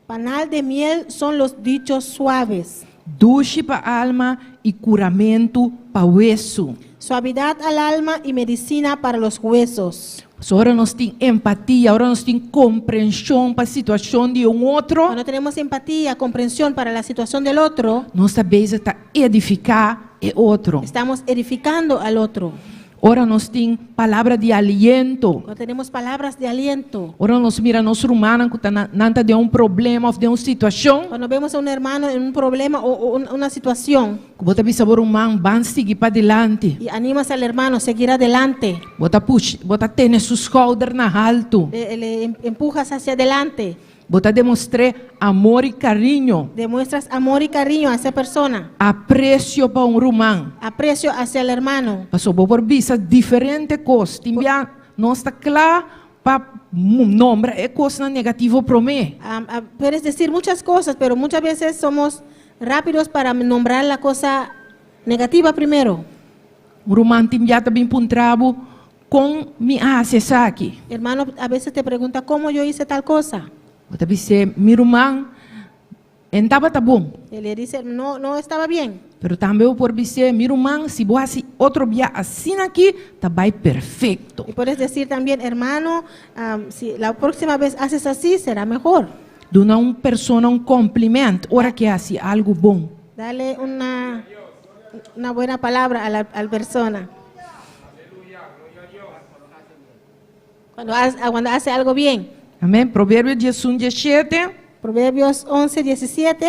Panal de miel son los dichos suaves. Dushi pa alma i kuramentu pa wesu. Suavidad al alma y medicina para los huesos. So ora nos tin empatia, ora nos tin komprenshon pa situashon di un otro, Cuando tenemos empatía, comprensión para la situación del otro, nos ta bezig ta edifiká e otro. estamos edificando al otro. Ora nos tin palabra di aliento. Cuando tenemos palabras de aliento. Ora nos mira nos rumannan ku ta nan ta den un problema òf den un situashon. Cuando vemos a un hermano en un problema o, o una situación Ku bo ta bisa bo ruman ban sigui padilanti. y animas al hermano a seguir adelante, Bo ta push, bo ta tene su skouder na haltu. le empujas hacia adelante, Bo ta demostr'é amor i kariño. Demuestras amor y cariño a esa persona. Apresio pa un ruman. Aprecio hacia el hermano. Pasobra bo por bisa diferente kos. Tin bia nos ta kla pa nombra e kosnan negativo promé. Puedes decir muchas cosas, pero muchas veces somos rápidos para nombrar la cosa negativa primero. Un ruman tin bia ta bin puntra bo, Kon mi a hasi esaki? Hermano a veces te pregunta, ¿cómo yo hice tal cosa? Bo ta bis'é, Mi ruman, e no tabata bon. Y le dice, no, no estaba bien. Pero tambe bo por bis'é, Mi ruman, si bo hasi otro bia asina aki, ta bai perfekto. Y puedes decir también, hermano, si la próxima vez haces así, será mejor. Duna un persona un kompliment ora ku e hasi algu bon. Dale una, una buena palabra a la al persona. Cuando hace, cuando hace algo bien. Amèn. Proverbio 11, 17. Proverbios 11, 17.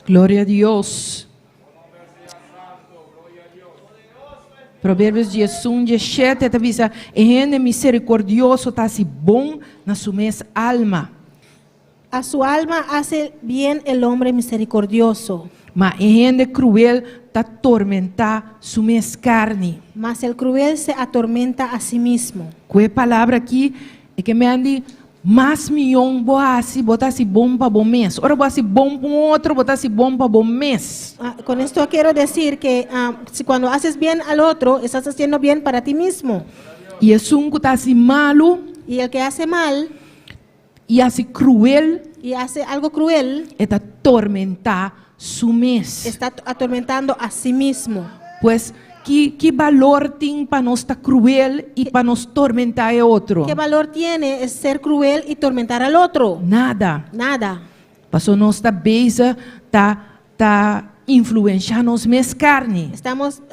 Gloria a Dios. Proverbios 11, 17 ta bisa, E hende misericordioso ta hasi bon na su mes alma. A su alma hace bien el hombre misericordioso. Ma e hende cruel ta tormentá su mes carni. Mas el cruel se atormenta a sí mismo. Ku e palabra akí, e ke men di, Mas mion bo hasi, bo ta hasi bon pa bo mes. Ora bo hasi bon pa un otro, bo ta hasi bon pa bo mes. Con esto quiero decir que si cuando haces bien al otro, estás haciendo bien para ti mismo. I esun ku ta hasi malu. Y el que hace mal. I hasi kruel. Y hace algo cruel. E ta tormentá su mes. Está atormentando a sí mismo. Pues, ki ki balor tin pa nos ta kruel i pa nos tormentá e otro? Qué valor tiene ser cruel y tormentar al otro? Nada. Nada. Pasobra nos ta bezig ta ta influenshá nos mes karni. Estamos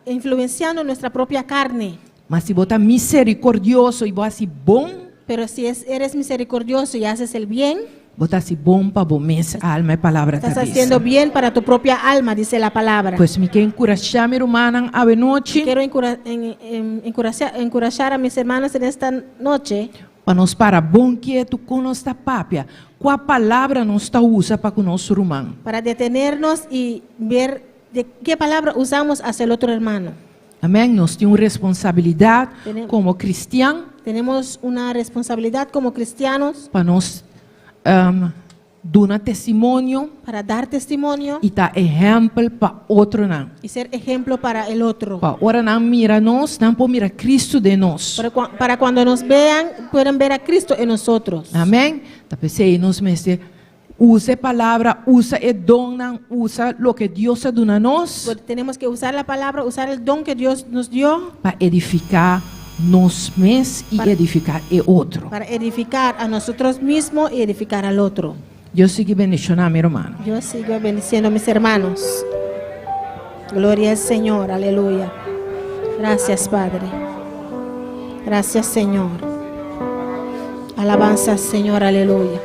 influenciando nuestra propia carne. Ma si bo ta miserikordioso i bo hasi bon. Pero si es eres misericordioso y haces el bien. Bo ta hasi bon pa bo mes alma, e palabra ta Estás bisa. haciendo bien para tu propia alma, dice la palabra. Pues mi ke enkurashá mi rumannan awe nochi. Quiero encorachar a mis hermanos en esta noche. Pa nos para bon kietu kon nos ta papia, kua palabra nos ta usa pa ku nos ruman. Para detenernos y ver de qué palabra usamos hacia el otro hermano. Amèn. Nos tin un responsabilidat komo kristian. Tenemos una responsabilidad como cristianos. Pa nos duna testimonio. Para dar testimonio. I ta ehèmpel pa otronan. Y ser ejemplo para el otro. Pa ora nan mira nos, nan por mira Cristo den nos. Para cuando nos vean, puedan ver a Cristo en nosotros. Amèn. Ta p'esei nos mester usa e palabra, usa e donnan, usa loke Dios a duna nos. Tenemos que usar la palabra, usar el don que Dios nos dio. Pa edifiká nos mes i edifiká e otro. Para edificar a nosotros mismos y edificar al otro. Dios sigui bendishoná mi rumannan. Dios siga bendiciendo a mis hermanos. Gloria al Señor, aleluya. Gracias, Padre. Gracias, Señor. Alabanza al Señor, aleluya.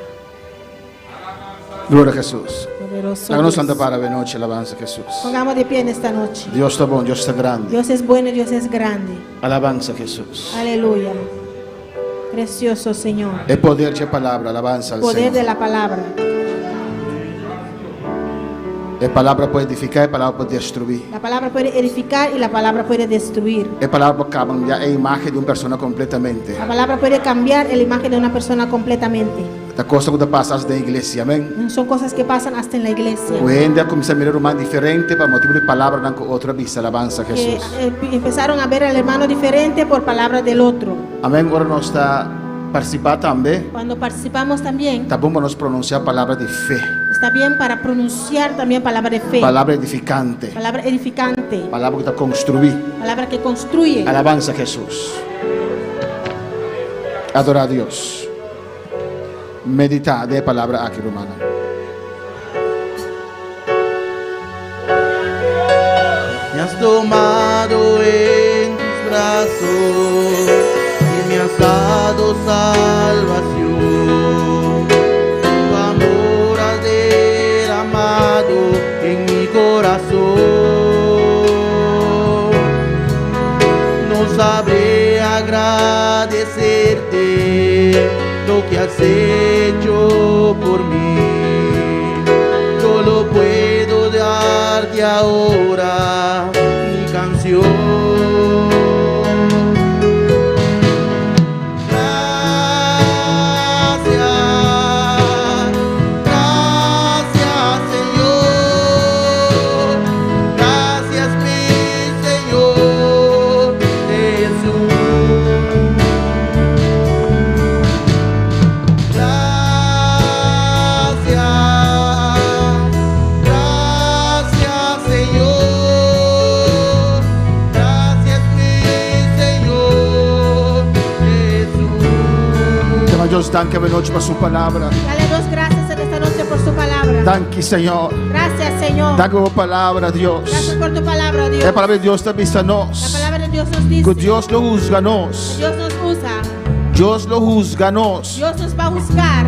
Gloria a Jesús. Poderoso Laga nos Dios. lanta para awe nochi, alabansa Jesús. Pongamos de pie en esta noche. Dios ta bon, Dios ta grandi. Dios es bueno, Dios es grande. Alabansa Jesús. Aleluya. Precioso Señor. E poder di e palabra, alabansa al Poder Señor. de la palabra. E palabra por edifiká, e palabra por destruí. La palabra puede edificar y la palabra puede destruir. E palabra por kambia e imágen di un persona kompletamente. La palabra puede cambiar la imagen de una persona completamente. Ta kos ku ta pasa den iglesia, amèn? Son cosas que pasan hasta en la iglesia. Ku hende a kuminsá mira ruman diferente pa motibu di palabranan ku otro a bisa, alabansa Que Hesus. empezaron a ver al hermano diferente por palabra del otro. Amèn, ora nos ta partisipá tambe, Cuando participamos también, ta bon pa nos pronunsiá palabra di fe, está bien para pronunciar también palabra de fe. palabra edifikante, Palabra edificante. palabra ku ta konstruí. Palabra que construye. Alabansa Hesus. Adorá Dios. Meditá den e palabra aki, rumannan. Me has tomado en tus brazos y me has dado salvación. Tu amor has derramado en mi corazón. No sabré agradecerte lo que has hecho por mí. Solo puedo darte ahora mi canción. Gracias, gracias Señor, gracias mi Señor Jesús. Gracias, gracias Señor, gracias mi Señor Jesús. Duna Dios danki awe nochi pa su palabra. Dale Dios gracias en esta noche por su palabra. Danki, Señor. Gracias, Señor. Danki pa bo palabra, Dios. Gracias por tu palabra, Dios. E palabra di Dios ta bisa La nos. palabra de Dios nos dice. Ku Dios lo husga nos. Dios nos usa. Dios lo husga nos. Dios nos va a juzgar.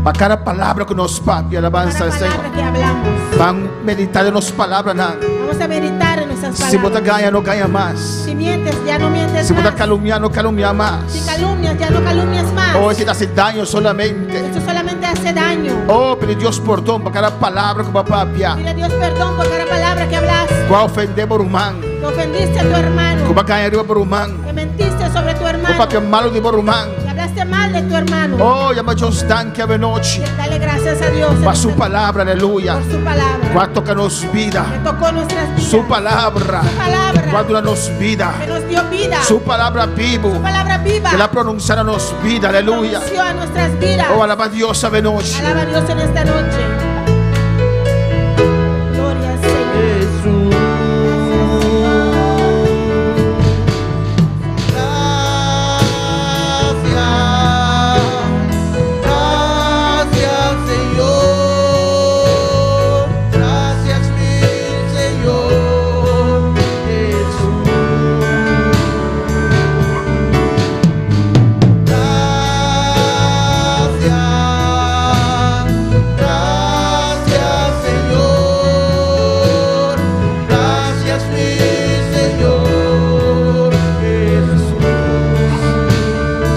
Pa kada palabra ku nos papia, alabansa Cada al Señor. palabra que hablamos. Ban meditá den nos palabranan. Vamos a meditar en nuestras Si bo ta palabras. gaña, no gaña mas. Si mientes, ya no mientes Si bo ta más. kalumniá, no kalumniá mas. Si calumnias, ya no calumnias más. Oh, esei ta hasi daño solamente. Esto solamente hace daño. Oh, pidi Dios pordon pa kada palabra ku bo a papia. Pide a Dios perdón por cada palabra que hablas. Ku a ofendé bo ruman. Que ofendiste a tu hermano. Ku bo a gaña riba bo ruman. Que mentiste sobre tu Ku hermano. papia malu di bo ruman. Que hablaste mal de tu hermano. Oh, yama Dios danki awe nochi. Dale gracias a Dios. Pa su palabra, aleluya. Por su palabra. Ku a toka nos bida. Que tocó nuestras vidas. Su palabra. Su palabra. Ku a duna nos bida. Que nos dio vida. Su palabra bibu. Su palabra viva. Ku el a pronunsiá na nos bida, aleluya. Pronunció a nuestras vidas. Oh, alabá Dios awe nochi. Alaba a Dios en esta noche. Gloria al Señor. Jesús. Gracias, gracias Señor, gracias mi Señor Jesús. Gracias,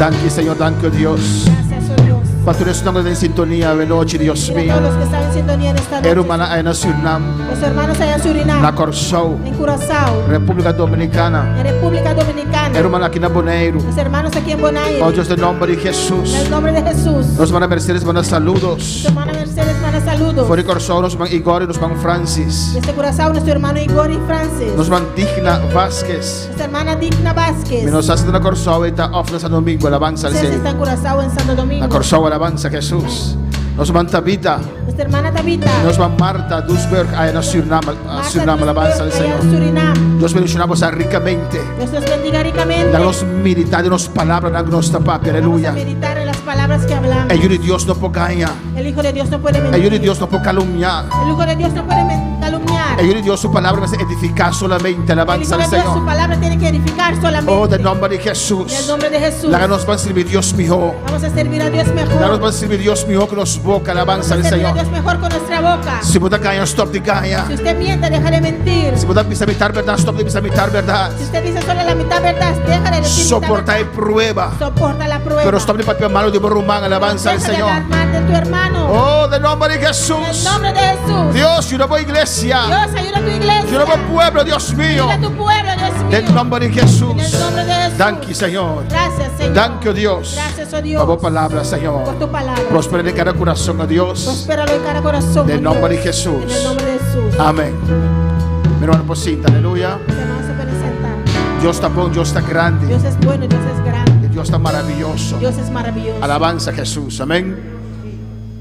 Danki Señor, danki Dios. Gracias, oh Dios. Pa tur esnan ku ta den sintonia awe nochi, Dios Mira mío. todos los que están en sintonía en esta E noche. rumannan aya na Surinam, Los hermanos allá en Surinam, na Kòrsou, en Curazao, Repúblika Dominikana, en República Dominicana. e rumannan aki na Boneiru. Los hermanos aquí en Bonaire. Oh Dios, den nòmber di En Hesus. el nombre de Jesús. Nos hermana Mercedes manda saludos. Nuestra hermana Mercedes manda saludos. For di Kòrsou nos ruman Igor i nos ruman Francis. Desde Curazao, nuestro hermano Igor y Francis. Nos ruman Digna Vásquez. Nuestra hermana Digna Vázquez. Mi no sa si ta na Kòrsou e ta òf na Santo Domingo, alabansa al Ustedes Señor. están en Curazao en Santo Domingo. Na Kòrsou, alabansa Hesus. Nos ruman Tabita. Nuestra hermana Tabita. Nos ruman Marta Duisburg aya na Surinam, Marta Surinam, alabansa al Duisburg, allá Señor. en Surinam. Dios bendiciona boso ricamente. Dios los bendiga ricamente. Laga nos meditá den nos palabranan ku nos ta papia. Vamos Aleluya. a meditar en las palabras que hablamos. E Yu di Dios no por gaña. El Hijo de Dios no puede mentir. E Yu di Dios no por calumniá. El Hijo de Dios no puede calumniar. E Yu di Dios su palabra mester edifiká solamente. El Alabansa Hijo al de Dios, su Señor. palabra tiene que edificar solamente. Oh, den nòmber di En el Jesús. nombre de Jesús. Laga nos ban sirbi Dios mihó. Vamos a servir a Dios mejor. Laga nos ban sirbi Dios mihó ku nos boka. Vamos Alabansa a al servir a Señor. Dios mejor con nuestra boca. Si bo ta gaña, stòp di gaña. Si usted miente, deja de mentir. Si bo ta bisa mitar bèrdat, stòp di bisa mitar bèrdat. Si usted dice solo la mitad verdad, deja de decir mitad Soportá e verdad. prueba. Soporta la prueba. Pero stòp di papia malu di bo ruman. Alabansa al Deja de Señor. hablar mal de tu hermano. Oh, den nòmber di En el Jesús. nombre de Jesús. Dios, yuda bo iglesia. Dios, ayuda a tu iglesia. Yuda bo pueblo, Dios mío. Ayuda a tu pueblo, Dios mío. Den nòmber di Jesús. En el nombre de Jesús. Danki, Señor. Gracias, Señor. Danki, oh Dios. Gracias, oh Dios. Pa bo palabra, Señor. Por tu palabra. Prospera den kada kurason, oh Dios. Prospéralo en cada corazón. Den oh nòmber di Dios. Jesús. En el nombre de Jesús. Amén. Mi hermano por sinta, aleluya. Los hermanos se pueden sentar. Dios ta bon, Dios ta grandi. Dios es bueno, Dios es grande. Dios ta maravioso. Dios es maravilloso. Alabansa a Jesús. Amén.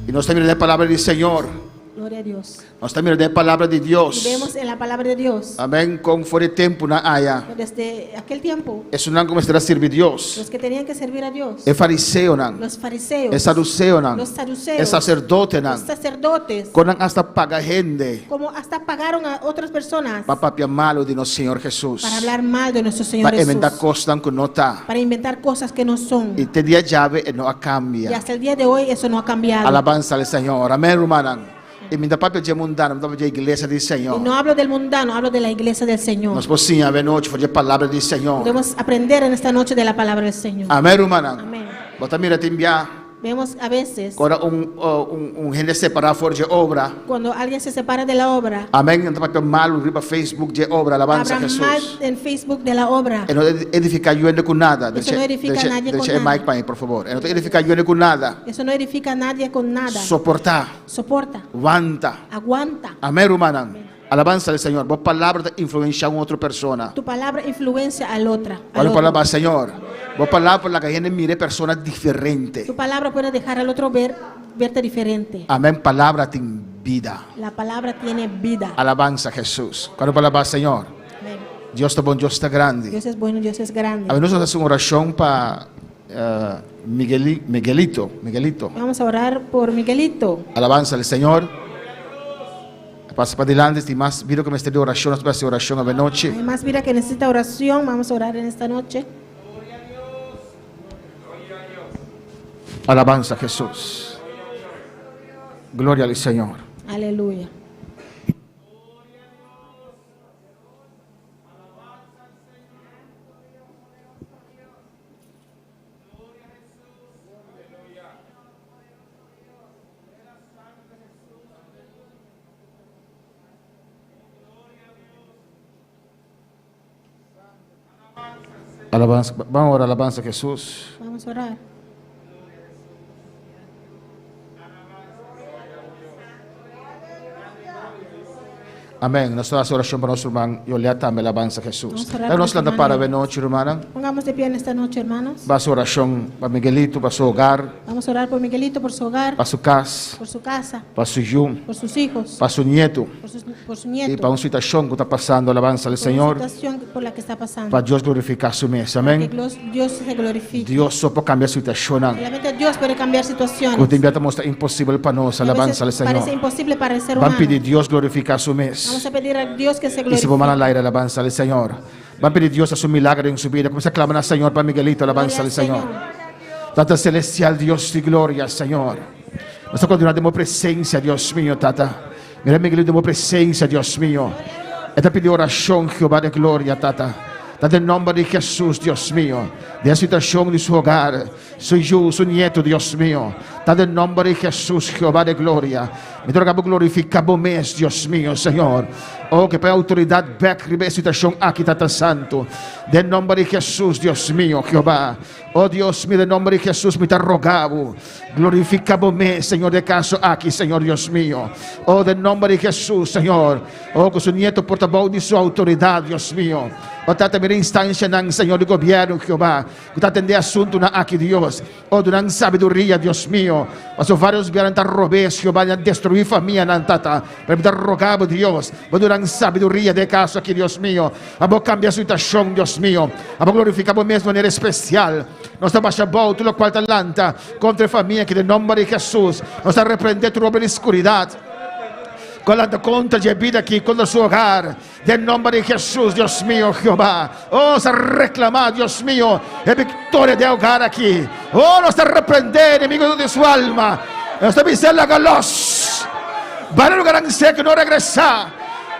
I nos ta mira den palabra di Señor. Gloria a Dios. Nos ta mira den palabra di Dios. Y vemos en la palabra de Dios. Amén. Kon for di tempunan aya. Desde aquel tiempo, Esunnan ku mester a sirbi Dios. los que tenían que servir a Dios, E fariseonan. los fariseos, E saduceonan. los saduceos, E saserdotenan. los sacerdotes, Kon nan hasta paga hende. como hasta pagaron a otras personas Pa papia malu di nos Señor Jesús. para hablar mal de nuestro Señor Pa inventá Jesús, kosnan ku no ta. para inventar cosas que no son. I te dia djawe e no a Y kambia. hasta el día de hoy eso no ha cambiado. Alabansa al Señor. Amén, rumannan. I mi no ta papia dje mundano, mi ta papia dje iglesia di Y Señor. no hablo del mundano, hablo de la iglesia del Señor. Nos por siña awe nochi for di palabra di Señor. Podemos aprender en esta noche de la palabra del Señor. Amén, rumannan. Amén. Bo ta mira tin bia. Vemos a veces Ora un, un, un hende separá for dje obra. cuando alguien se separa de la obra, Amén. Nan ta papia malu riba Facebook dje obra. Alabansa habla Jesús. mal en Facebook de la obra. E no ta edifiká niun hende ku nada. Eso no edifica a nadie con Drecha e nada. mic pa mi, por fabor. E no ta edifiká niun hende ku nada. Eso no edifica a nadie con nada. Soportá. Soporta, Wanta. aguanta. Amén, rumannan. Alabansa al Señor. Bo palabra ta influenshá un otro persona. Tu palabra influencia al otra. al Kual otro. palabra, Señor? Bo palabra por laga hende mira e persona diferente. Tu palabra puede dejar al otro ver, verte diferente. Amén. Palabra tin bida. La palabra tiene vida. Alabansa Jesús. Kual palabra, Señor? Amén. Dios ta bon, Dios ta grandi. Dios es bueno, Dios es grande. Awe nos ta hasi un orashon pa eh, Migueli, Miguelito, Miguelito. Vamos a orar por Miguelito. Alabansa al Señor. Pasa pa dilanti, tin mas bida ku mester di orashon, nos ta bai hasi orashon awe nochi. Hay más vida que necesita oración. Vamos a orar en esta noche. Alabansa a Jesús. Gloria al Señor. Aleluya. Alabanza, vamos a orar alabanza a Jesús. Vamos a orar. Amén. Nos ta hasi orashon pa nos ruman Yolia tambe alabanza a Jesús. Vamos a orar Laga nos por lanta nuestro para hermano. awe nochi, rumannan. Pongamos de pie en esta noche, hermanos. Bai hasi orashon pa Miguelito, pa su hogar, Vamos a orar por Miguelito, por su hogar, pa su kas, por su casa, pa su yu, por sus hijos, pa su nietu por, sus- por su i nieto, pa un situashon ku ta pasando, alabanza al por una Señor, situación por la que está pasando. pa Dios glorifiká su mes. Que Amén. Dios se glorifique. Dios so por kambia situashonnan. Solamente Dios puede cambiar situaciones. Ku tin bia ta mustra imposibel pa nos, A veces alabanza al Parece Señor. imposible para el ser Ban humano. pidi Dios glorifiká su mes. Vamos a pedir a Dios que se I si bo man glorifique. al aire, alabanza al Señor. Ban pidi Dios hasi un milager den su bida. Kuminsá klama na Señor pa Miguelito, alabanza Gloria al al Señor. Señor. Tata Celestial, Dios di gloria, Señor. Nos ta kontinuá den bo presensia, Dios mio, Tata. Mira Miguelito den bo presensia, Dios mio. E ta pidi orashon, Jehová de gloria, Tata. Ta den nomber di Jesus, Dios mio, den e situacion di su hogar, su yu, su nieto, Dios mio. Ta den nomber di Jesus, Jehová de gloria. Mi ta roga bo glorifica bo mes, Dios mio, Señor. Oh, ke pa e autoridad bek riba e situacion aki, Tata Santo. Den nomber di Jesus, Dios mio, Jehová. Oh, Dios mio, den nomber di Jesus mi ta roga bo. Glorifica bo mes, Señor, den e caso aki, Señor Dios mio. Oh, den nomber di Jesus, Señor. Oh, ku su nieto por ta bou di su outoridat, Dios mio. Oh, Tata, mira instancianan, Señor, di gobierno, Jehová, ku ta atendé asuntunan aki, Dios. Oh, duna nan sabiduria, Dios mio. Pasobra varios bia nan ta robes, Jehová, i nan destruí famianan, Tata. Pero mi ta roga bo, Dios, bo duna nan sabiduria den e kaso aki, Dios mio. Abo kambia situashon, Dios mio. Abo glorifiká bo mes di manera espesial. Nos ta basha bou tur lokual ta lanta kontra e famia aki den nomber di Hesus. Nos ta reprendé tur obra di skuridat. Ku a lanta kontra dje bida aki, kontra su hogar, den nomber di Hesus, Dios mio, Jehová. Oh, nos ta reklamá, Dios mio, e viktoria den e hogar aki. Oh, nos ta reprendé enemigo di su alma. Nos ta bis'é laga los. Bai na lugarnan seku, no regresá.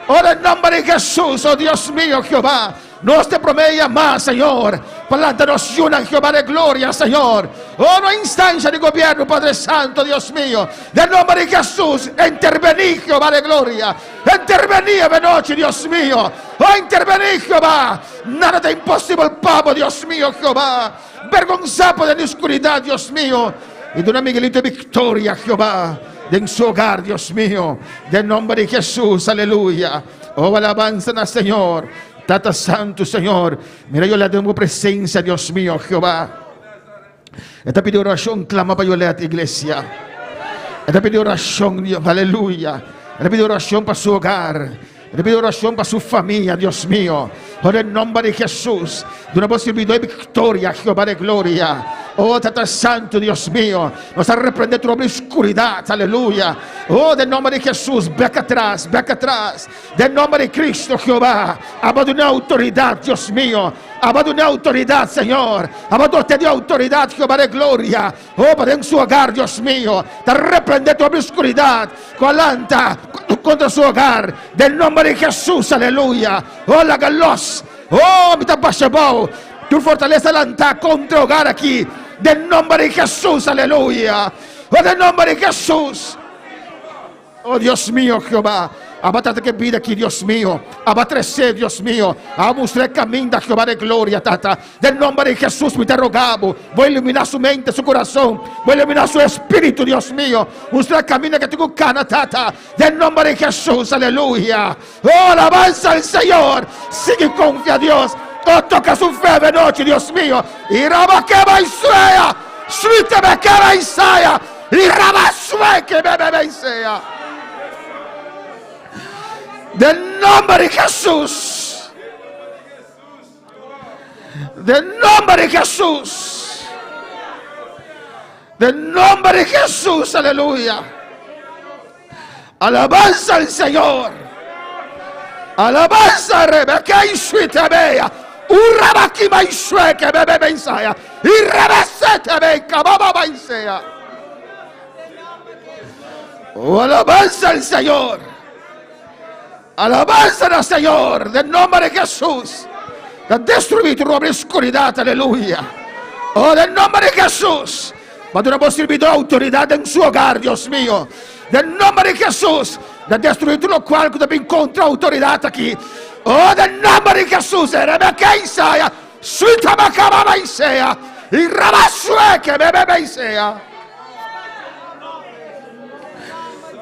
Oh, den nomber di Hesus, oh Dios mio, Jehová. Nos te promé yamá, Señor, pa lanta nos yunan, Jehová de gloria, Señor. Oh, no instancia di gobierno, Padre Santo, Dios mío. Den nomber di Jesús, intervení, Jehová de gloria. Intervení ebe nochi, Dios mío. Oh, intervení, Jehová. Nada ta imposibel pa bo, Dios mío, Jehová. Bergonzá pa den oscuridad, Dios mío. Y duna Miguelito victoria, Jehová, den su hogar, Dios mío. Den nomber di Jesús, aleluya. Oh, alabanza na Señor. Tata Santo, Señor. Mira Yolette den bo presencia, Dios mío, Jehová. E ta pidi oración, clama pa Yolette, iglesia. E ta pidi oración, Dios, aleluya. E ta pidi oración pa su hogar. E ta pidi oración pa su familia, Dios mío. Por el nombre de Jesús, duna bo servidor victoria, Jehová de gloria. Oh, Tata Santo, Dios mío, nos a reprende tur obra oscuridad, aleluya. Oh, den nombre de Jesús, bek atras, bek atras. Den nombre de Cristo, Jehová, aba duna autoridad, Dios mío. Aba duna autoridad, Señor. Aba dote de autoridad, Jehová de gloria. Oh, pa den su hogar, Dios mío. Ta reprende tur obra oscuridad. Cu a lanta contra su hogar. Den nombre de Jesús, aleluya. Oh, laga los. Oh, mi ta basha bou. Tur fortaleza lanta contra hogar aki. Den nombre de Jesús, aleluya. Oh, den nombre de Jesús. Oh, Dios mío, Jehová. Aba trata ke bida aki, Dios mío. Aba trece, Dios mío. Aba mustra e caminda, Jehová de gloria, Tata. Den nombre de Jesús, mi ta rogabo. Bo ilumina su mente, su corazón. Bo ilumina su espíritu, Dios mío. Mustra e caminda ke tin ku cana, Tata. Den nombre de Jesús, aleluya. Oh, alabanza al Señor. Sigue confia Dios. Oh, toca su fe de noche, Dios mío. Y raba que va y Suite me que va y Y raba sue que me bebe y Del nombre de Jesús. Del nombre de Jesús. Del nombre de Jesús, aleluya. Alabanza al Señor. Alabanza Rebeca y Suitabea. Urabakima y Sueke bebe bensaya. Y Rebesete beca baba baisea. Oh, alabanza al Señor. Alabanza al Señor. Del nombre de Jesús. De destruir tu oscuridad. Aleluya. Oh, del nombre de Jesús. Va duna bo servidor autoridad den su hogar, Dios mío. Den nomber di Jesús, de destruir tur locual cu ta bin contra autoridad aki. Oh, den nomber di Jesús, Rebecca Isaiah, Suita Bacababa Isaiah, y Rabasueke Bebebe Isaiah.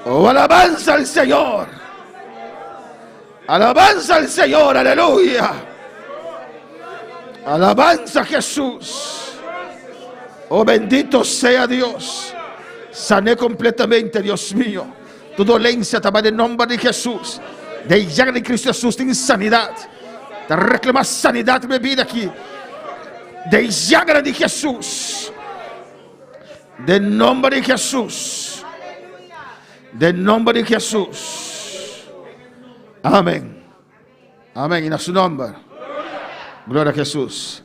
Oh, alabanza al Señor. Alabanza al Señor, aleluya. Alabanza a Jesús. Oh, bendito sea Dios. Sané completamente, Dios mío. Tu dolencia estaba en nombre de Jesús. De llaga de Cristo Jesús tiene sanidad. Te reclama sanidad mi vida aquí. De llaga de Jesús. De nombre de Jesús. Den nomber di Hesus. Amen. Amen. Y na su nomber. Gloria a Jesús.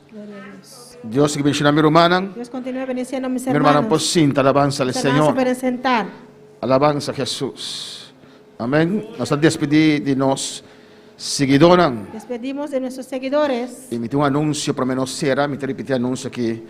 Dios sigue bendiciendo a mi hermana. Dios continúe bendiciendo a mis Mi hermana hermanos. por sinta alabanza al Mis hermanos Señor. se pueden sentar. Alabanza a Jesús. Amén. Nos a despedí di nos. siguidónan. Despedimos de nuestros seguidores. I mi tin un anunsio, pa nos sera, mi ta ripití e anunsio aki.